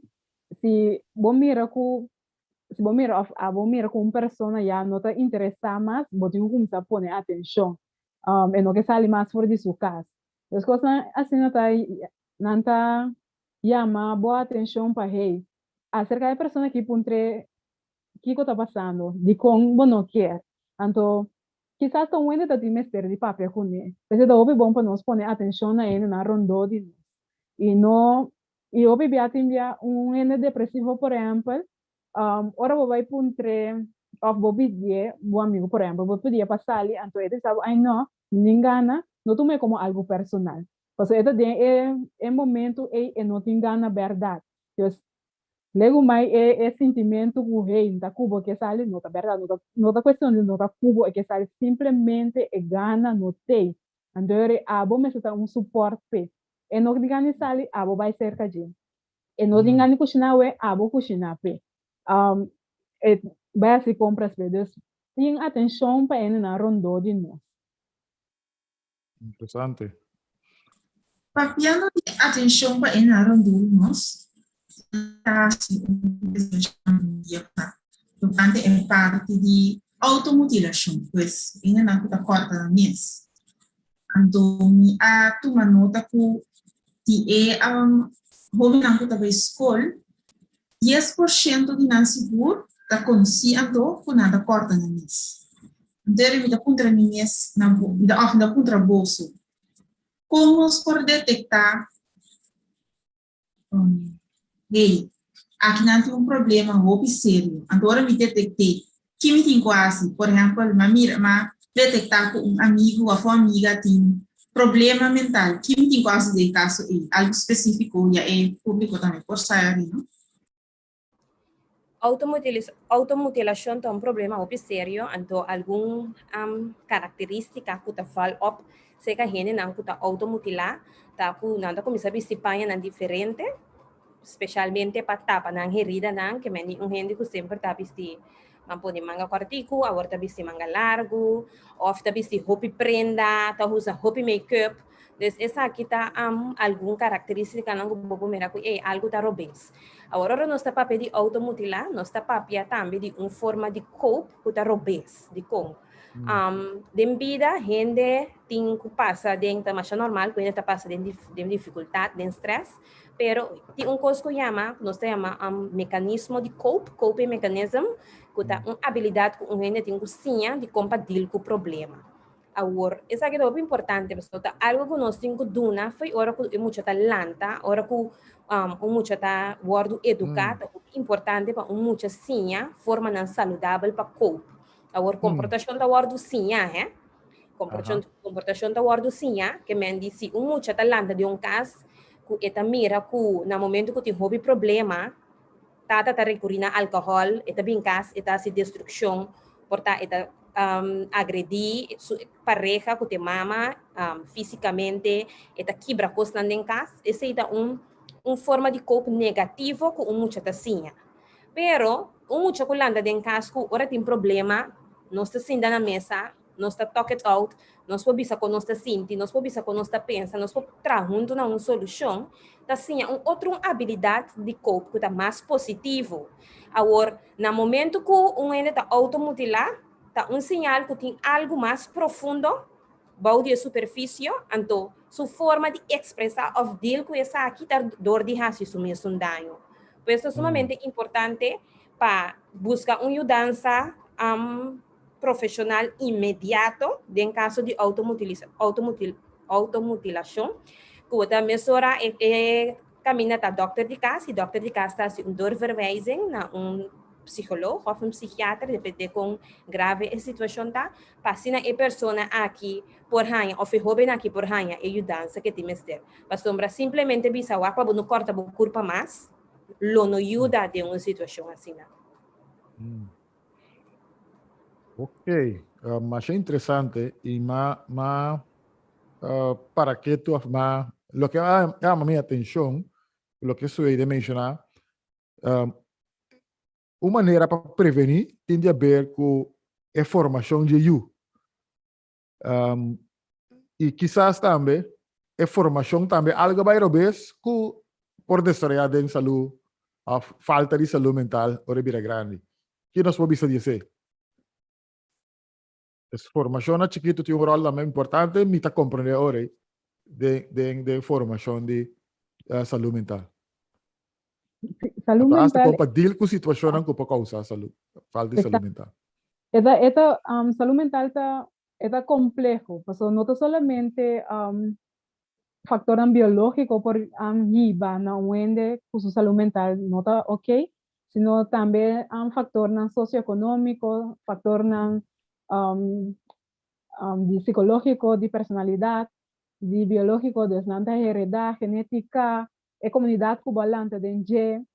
Si bo mira ku si bo mira òf abo mira ku un persona ya no ta interesá mas, bo tin ku kuminsá pone atenshon. E no ke sali mas for di su kas. Dos kosnan asina ta nan ta yama bo atenshon pa hey, aserka e persona aki puntr'é kiko ta pasando, dikon bo no kier. Anto kisas ta un hende ta tin mester di papia kuné. P'esei ta hopi bon pa nos pone atenshon na hendenan rondó di nos i no I hopi bia tin bia un hende depresivo por ehempel, ora bo bai puntr'é of bo pidié, bo amigo por ehempel, bo pidié pa sali anto e ta bisa bo ay no, mi tin gana, no tuma e komo algu personal. Pasobra e ta den e e momento ei e no tin gana bèrdat. Dus legu mai e e sintimentu ku hey mi ta ku bo ke sali no ta bèrdat, no ta no ta kuestion di no ta ku bo e ke sali, simplemente e gana no t'ei. Anto abo mester ta un supòrt p'e. E no di gani sali, abo bai serka dje. E no di gani kushiná awe, abo kushiná p'e. E bai hasi kompras p'e. Dus, tin atenshon pa hendenan rondó di nos. Interesante. Papiando di atenshon pa hendenan rondó di nos, ta hasi un presentashon un dia pasá tokante e parti di outomutilashon, pues hendenan ku ta kòrta nan mes. Anto mi a tuma nota ku di e hóbennan ku ta bai skol, 10% di nan sigur ta konosí anto ku nan ta kòrta nan mes. Anto eri mi ta puntra mi mes, òf mi ta puntra boso, kon nos por detektá Hey, aki nan tin un problema hopi serio. Anto ora mi detekt'é, ki mi tin ku hasi? Por ehèmpel, m'a mira, m'a detektá ku un amigu òf un amiga tin problema mental. Ki mi tin ku hasi den e kaso ei? Algu spesífiko ya e públiko tambe por sa ari, no? Outomutilashon ta un problema hopi serio, anto algun karakterístika ku ta val op serka hendenan ku ta outomutilá ta ku nan ta kuminsá bisti pañanan diferente, spesialmente pa tapa nan heridanan, ke mende un hende ku semper ta bisti nan pone manga kòrtiku, awor ta bisti manga largu, òf ta bisti hopi prenda, ta usa hopi make-up. Dus esaki ta algun karakteristikanan ku bo por mira ku ey algu ta robes. Awor ora nos ta papia di outomutilá, nos ta papia tambe di un forma di cope ku ta robes. Dikon? Den bida hende tin ku pasa den, ta masha normal ku hende ta pasa den den difikultat, den strès, pero tin un kos ku yama, nos ta yama mekanismo di cope, coping mechanism, ku ta un abilidat ku un hende tin ku siña di kon pa deal ku problema. Awor, esaki ta hopi importante, pasobra ta algo ku nos tin ku duna fo'i ora ku e mucha ta lanta, ora ku un mucha ta wòrdu eduká, ta hopi importante pa un mucha siña formanan saludabel pa cope. Awor, komportashon ta wòrdu siñá, hè. Komportashon, komportashon ta wòrdu siñá, ke men di si un mucha ta lanta di un kas ku e ta mira ku na momento ku tin hopi problema, Tata ta rekurí na alkohòl, e ta bin kas, e ta hasi destrukshon, por ta e ta agredí su pareha ku ta e mama físikamente, e ta kibra kosnan den kas. Esei ta un un forma di koop negativo ku un mucha ta siña. Pero un mucha ku lanta den kas ku ora tin problema nos ta sinta na mesa, nos ta talk it out, nos por bisa kon nos ta sinti, nos por bisa kon nos ta pensa, nos por traha huntu na un solushon, ta siña un otro un abilidat di cope ku ta mas positivo. Awor, na momento ku un hende ta outomutilá, ta un señal ku tin algu mas profundo bou di e superfisio, anto su forma di ekspresá òf deal ku esaki ta dor di hasi su mesun daño. Pues ta sumamente importante pa buska un yudansa profesional inmediato den caso di automutilashon, ku bo ta mesora e e kaminda ta dòkter di kas i dòkter di kas ta hasi un doorverwijzing na un psikoloog òf un psikiater depende kon grave e situashon ta, pa asina e persona aki por haña òf e hóben aki por haña e yudansa ke tin mester. Pasobra simplemente bisa wak pa bo no kòrta bo kurpa mas lo no yuda den un situashon asina. Ok, masha interesante y ma ma uh, para que tu ma lo que llama mi atención, lo que soy de mencionar, um, una manera para prevenir tiene que ver con e formación de you. Um, y quizás tambe e formación tambe algo bay robes ku por desarrollar den salud of falta di salud mental ora bira grandi. Ki nos por bisa di esei? Es formacion na chiquito tin un rol tambe importante, mi ta comprende ora den, den, den formacion di uh, salud mental. Salud Hasta mental. pa deal ku situacionnan ku por causa salud, falta di salud mental. E ta, e ta, salud mental ta, e ta compleho, pasobra no ta solamente factornan biologico por hiba na un hende cu su salud mental no ta ok, sino tambe factornan socioeconomico, factornan di psicologico, di personalidad, di biologico, dus nan ta hereda, genetica, e comunidad cu bo a lanta den dje,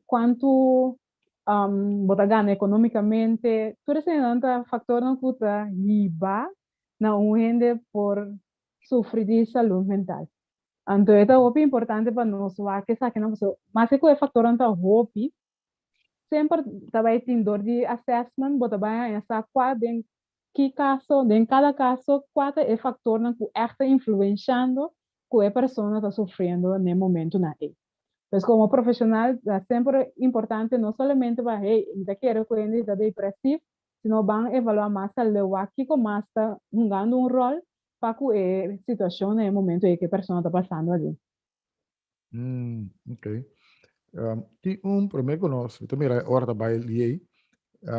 cuantu bo ta gana economicamente, tur eseinan ta factornan cu ta hiba na un hende por sufri di salud mental. Anto e ta hopi importante pa nos wak esakinan pasobra maske cu e factornan ta hopi, semper ta bay tin dor di assessment bo ta bay haña sa cua den ki caso, den cada caso cua ta e factornan cu echt ta influenciando cu e persona ta sufriendo n'e momentonan ey. Pues como profesional ta semper importante no solamente pa hey mi ta kere cu hende ta depresief, sino ban evalua mas aleu wak kico mas ta hungando un rol pa cu e situacion na e momento ey cu e persona ta pasando aden. Mm, ok. Tin un prome cu nos, mi ta mira e ora ta bai liey.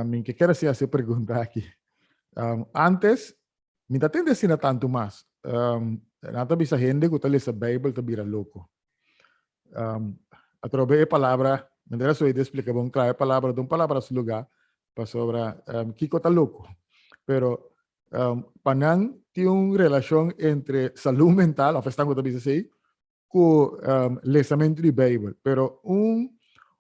Mi ke kere haci e pregunta aki. Antes, mi ta tende asina tantu mas. Nan ta bisa hende ku ta lesa Beibel ta bira loko. Atrobe e palabra, manera soy de explica bon kla, e palabra ta un palabra su lugá pasobra kiko ta loko. Pero pa nan tin un relashon entre salú mental, òf esnan ku ta bisa esei, ku lesamentu di Beibel. Pero un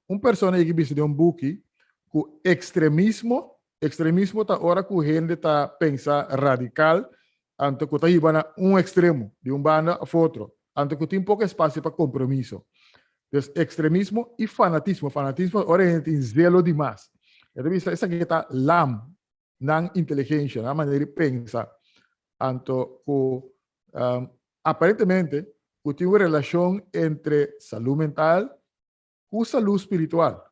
un persona yega bisa den un buki ku ekstremismo, ekstremismo ta ora ku hende ta pensa radikal, anto ku ta hiba na un ekstremo, di un banda òf otro, anto ku tin poko espasio pa kompromiso. Dus ekstremismo i fanatismo, fanatismo ora hende tin zelo dimas. E ta bisa esaki ta lam nan inteligensia, nan manera di pensa, anto ku aparentemente ku tin un relashon entre salú mental ku salú spiritual.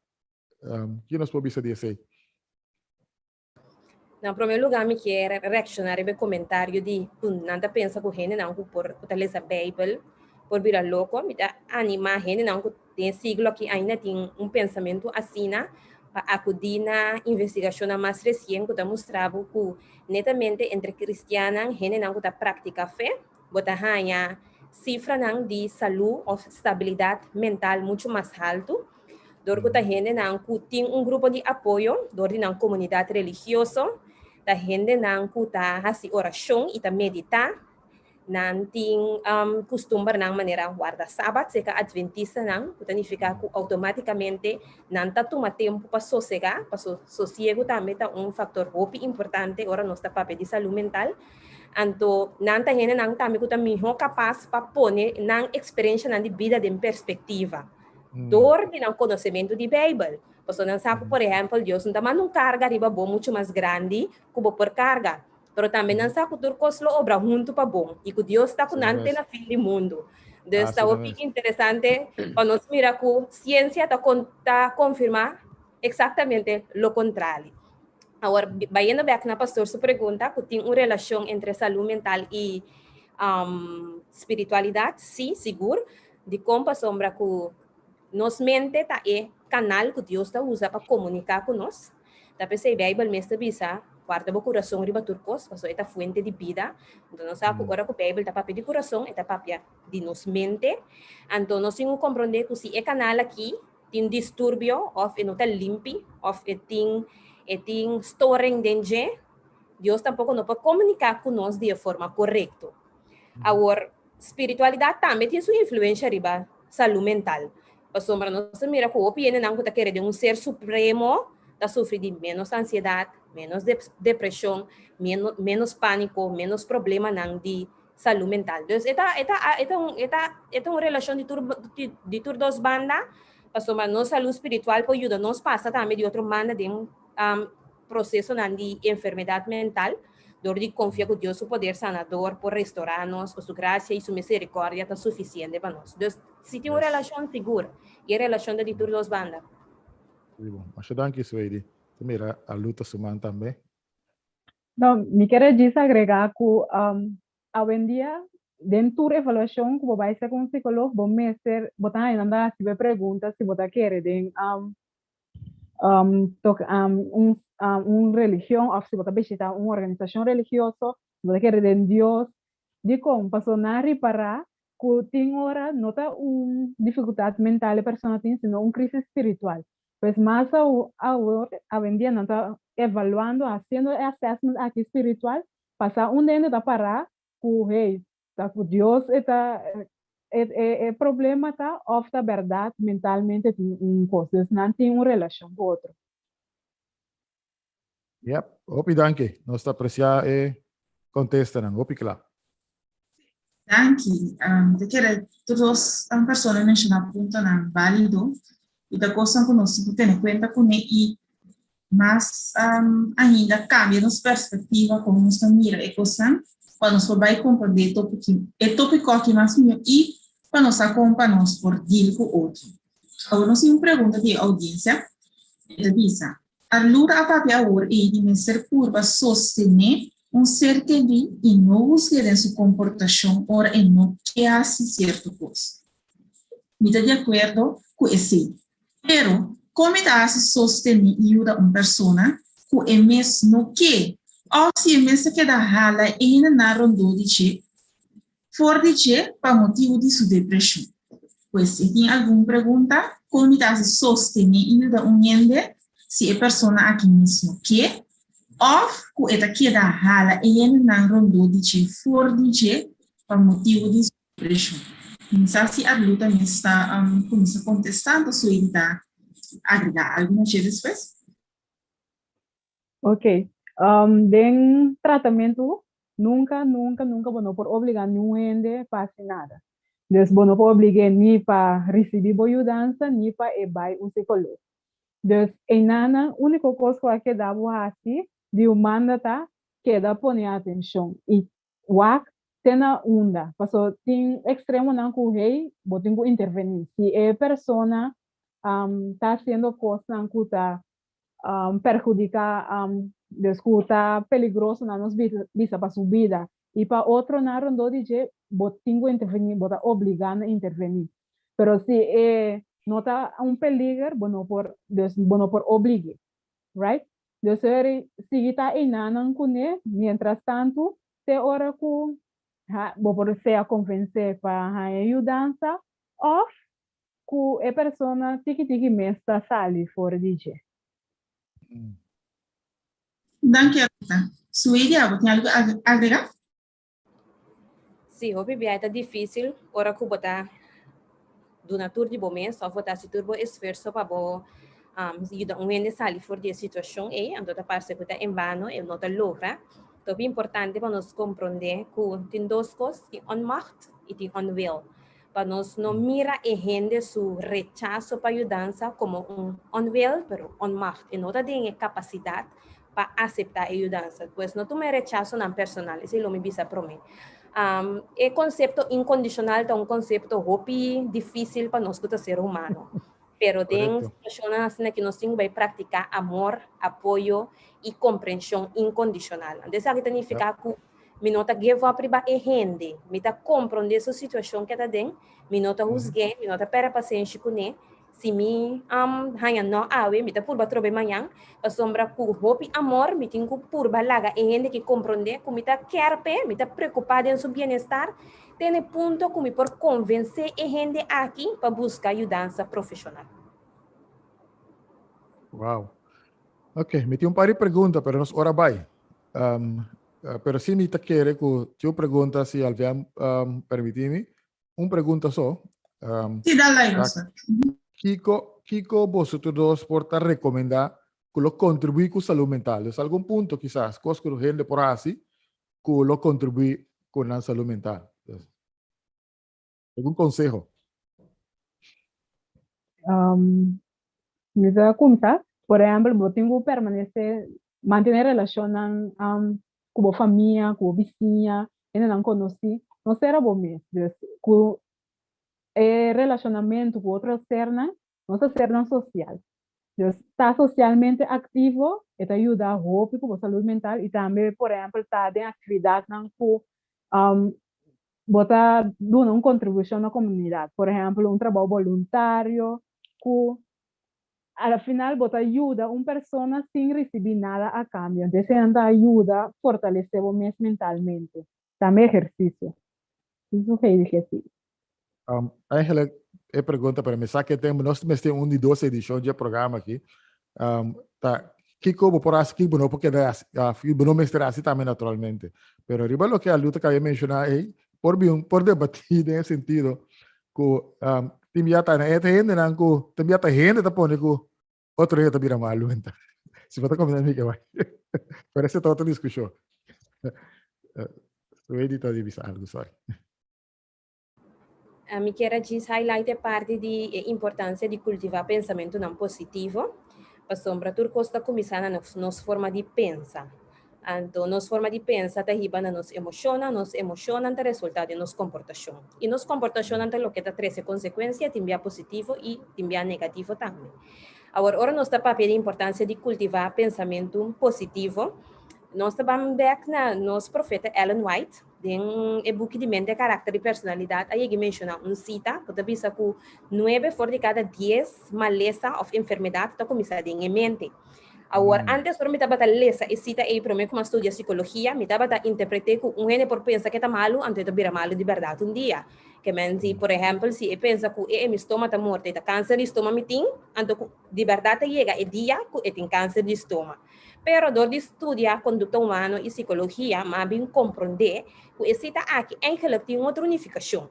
Ki nos por bisa di esei? Na promé lugá mi kier reakshoná riba e komentario di ku nan ta pensa ku hendenan ku por ku ta lesa Beibel por bira loko. Mi ta animá hendenan ku den e siglo aki ainda tin un pensamentu asina. pa akudí na investigashonnan mas resien ku ta mustra bo ku netamente entre kristiannan, hendenan ku ta praktiká fe, bo ta haña sifranan di salú òf stabilidat mental muchu mas haltu, dor ku ta hendenan ku tin un grupo di apoyo dor di nan komunidat religioso, ta hendenan ku ta hasi orashon i ta meditá. Nan tin kustumbernan manera warda Sabat serka Adventistanan, ku ta nifiká ku outomátikamente nan ta tuma tempu pa sosegá, paso sosiegu tambe ta un faktor hopi importante ora nos ta papia di salú mental. Anto nan ta hendenan tambe ku ta mihó kapas pa pone nan eksperenshanan di bida den perspektiva dor di nan konosementu di Beibel. Pasobra nan sa ku, por ehèmpel, Dios no ta manda un karga riba bo muchu mas grandi ku bo por karga. Pero tambe nan sa ku tur kos lo obra huntu pa bon i ku Dios ta ku nan te na fin di mundu. Dus ta hopi interesante pa nos mira ku siensia ta ta konfirmá eksaktamente lo kontrali. Awor, bayendo bèk na pastor su pregunta ku tin un relashon entre salú mental i spiritualidat, sí, sigur. Dikon? Pasobra ku nos mente ta e kanal ku Dios ta usa pa komuniká ku nos. Ta p'esei Beibel mes ta bisa, Warda bo kurason riba tur kos, pasobra e ta fuente di bida. Anto nos sa ku ora ku Beibel ta papia di kurason, e ta papia di nos mente. Anto nos tin ku komprondé ku si e kanal akí tin disturbio òf e no ta limpi òf e tin e tin storing den dje, Dios tampoko no por komuniká ku nos di e forma korekto. Awor, spiritualidat tambe tin su influensha riba salú mental. Pasobra nos ta mira ku hopi hendenan ku ta kere den un ser supremo ta sufri di ménos ansiedat, ménos depreshon, ménos pániko, ménos problemanan di salú mental. Dus e ta e ta e ta un e ta e ta un relashon di tur di tur dos banda, pasobra nos salú spiritual por yuda nos pasa tambe di otro banda den prosesonan di enfermedat mental, dor di konfia ku Dios su poder sanador por restorá nos, ku su grasia i su miserikòrdia ta sufisiente pa nos. Dus, si tin un relashon, sigur, i e relashon ta di tur dos banda. Muy bon. Masha danki, Sueidi. Ta mira a luta su man tambe. No, mi kere djis agregá ku awendia den tur evaluashon ku bo bai hacer ku un psikolog bo mester, bo ta haña nan ta hasi bo e pregunta si bo ta kere den un un religion òf si bo ta bishitá un organisashon religioso, si bo ta kere den Dios. Dikon? Pasobra nan a ripará ku tin ora no ta un difikultat mental e persona tin, sino un krisis spiritual. Pues mas awor, awendia nan ta evaluando, hasiendo e assessment aki spiritual, pa sa unda hende ta pará ku hey, Ta ku Dios e ta e e problema ta òf ta bèrdat mentalmente tin un kos. Dus nan tin un relashon ku otro. Yep, hopi danki. Nos ta apresiá e kontestanan, hopi kla. Danki. Ta kere tur dos persona menshoná puntonan válido i ta kosnan ku nos tin ku tene kuenta kuné i Mas ainda cambia nos perspectiva con nos ta mira e cosnan pa nos por bay comprende e topic e topico aki mas miho y pa nos sa con pa nos por deal cu otro. Awor nos tin un pregunta di e audiencia, e ta bisa, Arlura a papia awor ey di mester purba sostene un ser keri y no husge den su comportacion ora e no ke haci cierto cos. Mi ta di akuerdo ku esei. Pero, kon mi ta hasi sostení i yuda un persona ku e mes no ke òf si e mes ta keda hala e hendenan rondó di dje for di dje pa motibu di su depreshon? Pues, si tin algun pregunta, kon mi ta hasi sostení i yuda un hende si e persona aki mes no ke òf ku e ta keda hala e hendenan rondó di dje for di dje pa motibu di su Preshon. Mi sa si Arlu ta mes ta kuminsá kontestá, anto Sueli ta agregá algu na dje despues. Ok. Den tratamentu nunka, nunka, nunka bo no por obligá niun hende pa hasi nada. Dus bo no por oblig'é ni pa risibí bo yudansa ni pa e bai un sikolog. Dus einanan úniko kos ku a keda bo hasi di un manda ta keda pone atenshon i Wak te na unda, paso tin extremonan cu hey bo tin cu interveni. Si e persona ta haciendo cosnan cu ta perhudica, dus cu ta peligroso na nos bisa pa su bida y pa otronan rondó di dje, bo tin cu interveni, bo ta obliga na interveni. Pero si e. no ta un peliger, bo no por, dus bo no por oblig'é. Right? Dus eri sigui ta einanan kuné mientras tantu te ora ku ha bo por sea konvensé pa haña yudansa òf ku e persona tiki tiki mes ta sali for di dje. Danki Arlita. Suidia, bo tin algu agregá? Sí, hopi bia e ta difícil ora ku bo ta duna tur di bo mes òf bo ta hasi tur bo esfuerso pa bo yuda un hende sali for di e situashon ei, anto ta parse ku ta en bano, e no ta logra. Ta hopi importante pa nos komprondé ku tin dos kos, tin onmacht i tin onwil. Pa nos no mira e hende su rechaso pa yudansa komo un onwil, pero onmacht. E no ta den e kapasidat pa aseptá e yudansa. Pues no tuma e rechasonan personal, esei lo mi bisa promé. E konsepto inkondishonal ta un konsepto hopi difísil pa nos ku ta ser humano. Pero den situashonnan asina ki nos tin ku bai praktiká amor, apoyo i komprenshon inkondishonal. Anto esaki ta nifiká ku mi no ta give up riba e hende, mi ta komprondé su situashon ku e ta den, mi no ta husg'é, mi no ta pèrdè pasenshi kuné. Si mi haña no awe, mi ta purba trobe mañan, pasobra ku hopi amor mi tin ku purba laga e hende ki komprondé ku mi ta kèr p'e, mi ta preokupá den su bienestar, te na e punto ku mi por konvensé e hende aki pa buska yudansa profeshonal. Wow. Ok, mi tin un par di pregunta, pero nos ora bai. Pero si mi ta kere ku tin un pregunta, si Alvian permití mi, Un pregunta so. Sí, dale ahí, Rosa. Kiko, kiko boso tur dos por ta recomenda ku lo contribui ku salud mental? Dus algun punto kisas, kos ku hende por hasi ku lo contribui ku nan salud mental. Dus, algun conseho? Mi ta kuminsá. Por ehèmpel, bo tin ku permanesé, mantené relashonnan ku bo famia, ku bo bisiña, hendenan konosí. No sera bo mes. Dus, ku e relashonamentu ku otro sernan, nos ta sernan sosial. Dus, ta sosialmente aktivo, e ta yuda hopi ku bo salud mental i tambe, por ehèmpel, ta den aktividatnan ku bo ta duna un kontribushon na komunidat. Por ehèmpel, un trabou boluntario ku al final bo ta yuda un persona sin risibí nada a kambio. Entonces eseinan ta yuda fortalesé bo mes mentalmente. Tambe ehersisio. Eso Heidi ke si. Eigenlijk e pregunta, pero mi sa ke tem, nos mester un di dos edishon dje programa aki. Ta kiko bo por hasi, kiko bo no por keda hasi, kiko bo no mester hasi tambe naturalmente. Pero riba loke Aluta kaba di menshoná ei, por bin, por debatí den e sentido ku tin bia ta e hendenan ku tin bia ta hende ta pone ku otro hende ta bira malu enta. Si bo ta komprendé mi ke bai. Pero ese ta otro diskushon. Suedi ta di bisa algu, sorry. Mi kier a djis highlight e parti di e importancia di cultiva pensamentonan positivo, pasobra tur cos ta cuminsa na nos forma di pensa. Anto nos forma di pensa ta hiba na nos emocionnan, nos emocionnan ta resulta den nos comportacion. Y nos comportacionnan ta loke ta trece consecuencia, tin bia positivo y tin bia negativo tambe. Awor, ora nos ta papia di importancia di cultiva pensamento positivo, nos ta ban bek na nos profeta Ellen White. Den e buki di Mente, Karakter i Personalidat a yega menshoná un sita ku ta bisa ku nuebe for di kada dies malesa òf enfermedat ta kuminsá den e mente. Awor, ántes ora mi tabata lesa e sita ei promé ku mi a studia sikologia, mi tabata interpret'é ku un hende por pensa ku e ta malu, anto e ta bira malu di bèrdat un dia. Ke men si, por ehèmpel, si e pensa ku e mi stoma ta morto, e ta kanser di stoma mi tin, anto ku di bèrdat ta yega e dia ku e tin kanser di stoma. Pero dor di studia kondukta humano i sikologia m'a bin komprondé ku e sita aki eigenlik tin un otro nifikashon.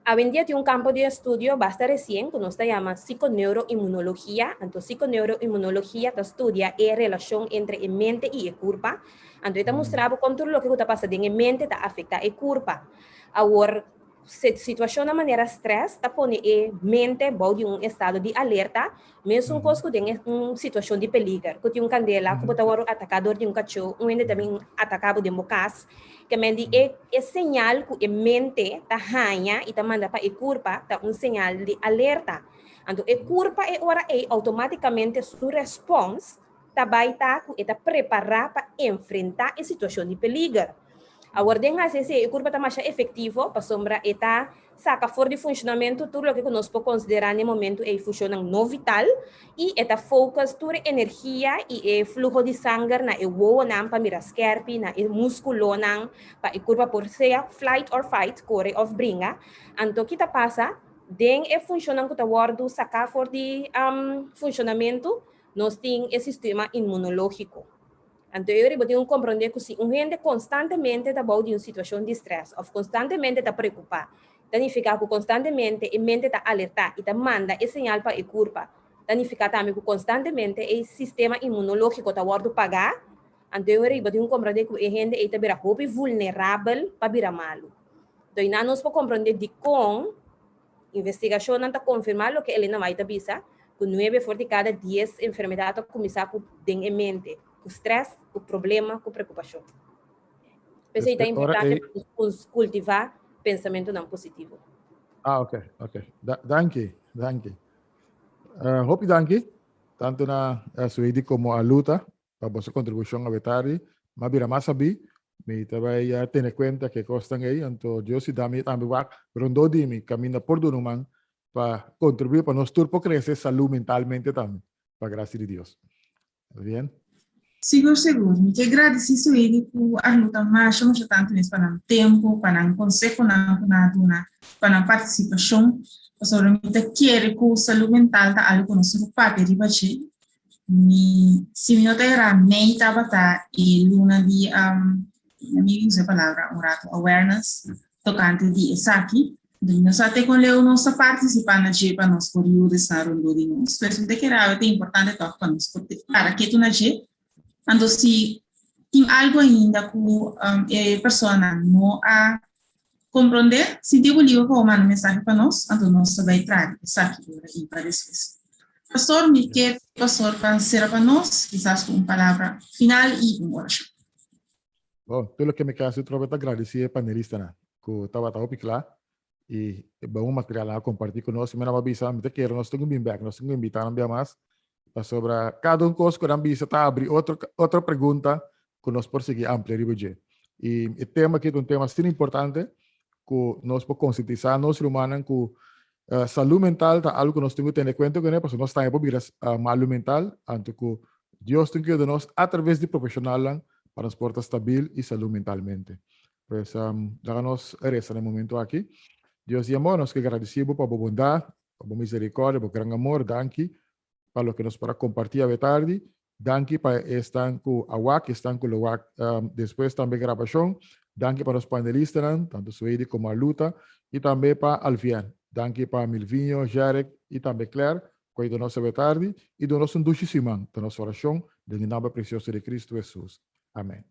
Awendia tin un kampo di estudio basta resien ku nos ta yama sikoneuroimunologia. Anto sikoneuroimunologia ta studia e relashon entre e mente i e kurpa. Anto e ta mustra bo kon tur loke ku ta pasa den e mente ta afektá e kurpa. Awor, Situashonnan manera strès ta pone e mente bou di un estado di alerta, mesun kos ku den un situashon di peliger, ku tin un kandela, ku bo ta wòrdu ataká dor di un kachó, un hende ta bin ataká bo den bo kas. Ke men di e e señal ku e mente ta haña i ta manda pa e kurpa ta un señal di alerta. Anto e kurpa e ora ei outomátikamente su respòns ta bai ta ku e ta prepará pa enfrentá e situashon di peliger. Awor den hasi esei e kurpa ta masha efektivo pasobra e ta saka for di funshonamentu tur loke ku nos por konsiderá na e momentu ei funshonnan no vital i e ta focus tur e energia i e fluho di sanger na e wowonan pa mira skèrpi, na e múskulonan pa e kurpa por sea flight or fight, kore òf bringa. Anto ki ta pasa? Den e funshonnan ku ta wòrdu saká for di funshonamentu nos tin e sistema inmunológiko. Anto e ora bo tin ku komprondé ku si un hende konstantemente ta bou di un situashon di strès òf konstantemente ta preokupá, ta nifiká ku konstantemente e mente ta alertá i ta manda e señal pa e kurpa. Ta nifiká tambe ku konstantemente e sistema inmunológiko ta wòrdu pagá. Anto e ora bo tin ku komprondé ku e hende ei ta bira hopi vulnerabel pa bira malu. Anto einan nos por komprondé dikon Investigashonnan ta konfirmá loke Elena White ta bisa, ku nuebe for di kada dies enfermedat ta kuminsá ku den e mente, ku strès, ku problema, ku preokupashon. P'esei ta importante pa nos kultivá pensamentunan positivo. Ah, ok, ok. Danki, danki. Hopi danki, tantu na Suidi komo a Luta, pa boso kontribushon awe tardi. M'a bira mas sabí, mi ta bai tene kuenta ku e kosnan ei, anto Dios si da mi tambe wak rondó di mi kaminda por duna un man pa kontribuí pa nos tur por krese salú mentalmente tambe, pa grasia di Dios. Bien? Sigur sigur. Mi ke gradisí Suidi ku Arluta masha masha tantu mes pa nan tempu, pa nan konsehonan ku nan a duna, pa nan partisipashon, pasobra mi ta kere ku salú mental ta algu ku nos tin ku papia riba dje. Mi, si mi no ta erá, mei tabata e luna di, um, mi usa e palabra un rato, awareness, tokante di esaki. Entonces, mi no sa te kon leu nos ta partisipá na dje pa nos por yuda esnan rondó di nos. Pues mi ta kere awe ta importante tòg pa nos por para ketu na dje. Anto si tin algu ainda ku um, e personanan no a komprondé, sinti bo liber pa bo manda mensahe pa nos, anto nos ta bai traha esaki ora i pa despues. Pastor, mi ke pastor pa sera pa nos, kisas ku un palabra final i un orashon. Bon, tur loke mi ke hasi otra bes ta gradisí e panelistanan ku tabata hopi kla i e bon materialnan a kompartí ku nos. I mi nan a bisa, mi ta kere nos tin ku bin bèk, nos tin ku invitá nan bia mas, pasobra kada un kos ku nan bisa ta abri otro otro pregunta ku nos por sigui amplia riba dje. I e tema aki ta un tema asina importante ku nos por konsientisá nos rumannan ku salú mental ta algu ku nos tin ku tene kuenta kuné pasobra nos tambe por bira malu mental, anto ku Dios tin ku yuda nos atraves di profeshonalnan pa nos por ta stabil i salú mentalmente. Pues laga nos resa na e momento aki. Dios di amor, nos ke gradisí bo pa bo bondat, pa bo miserikòrdia, bo gran amor. Danki pa loke nos por a kompartí awe tardi. Danki pa esnan ku a wak, esnan ku lo wak despues tambe grabashon. Danki pa nos panelistanan, tantu Suedi komo Arluta, i tambe pa Alvien. Danki pa Milvinho, Jerrick i tambe Claire ku a yuda nos awe tardi i duna nos un dushi siman. Ta nos orashon den e nomber presioso di Kristu Hesus. Amen.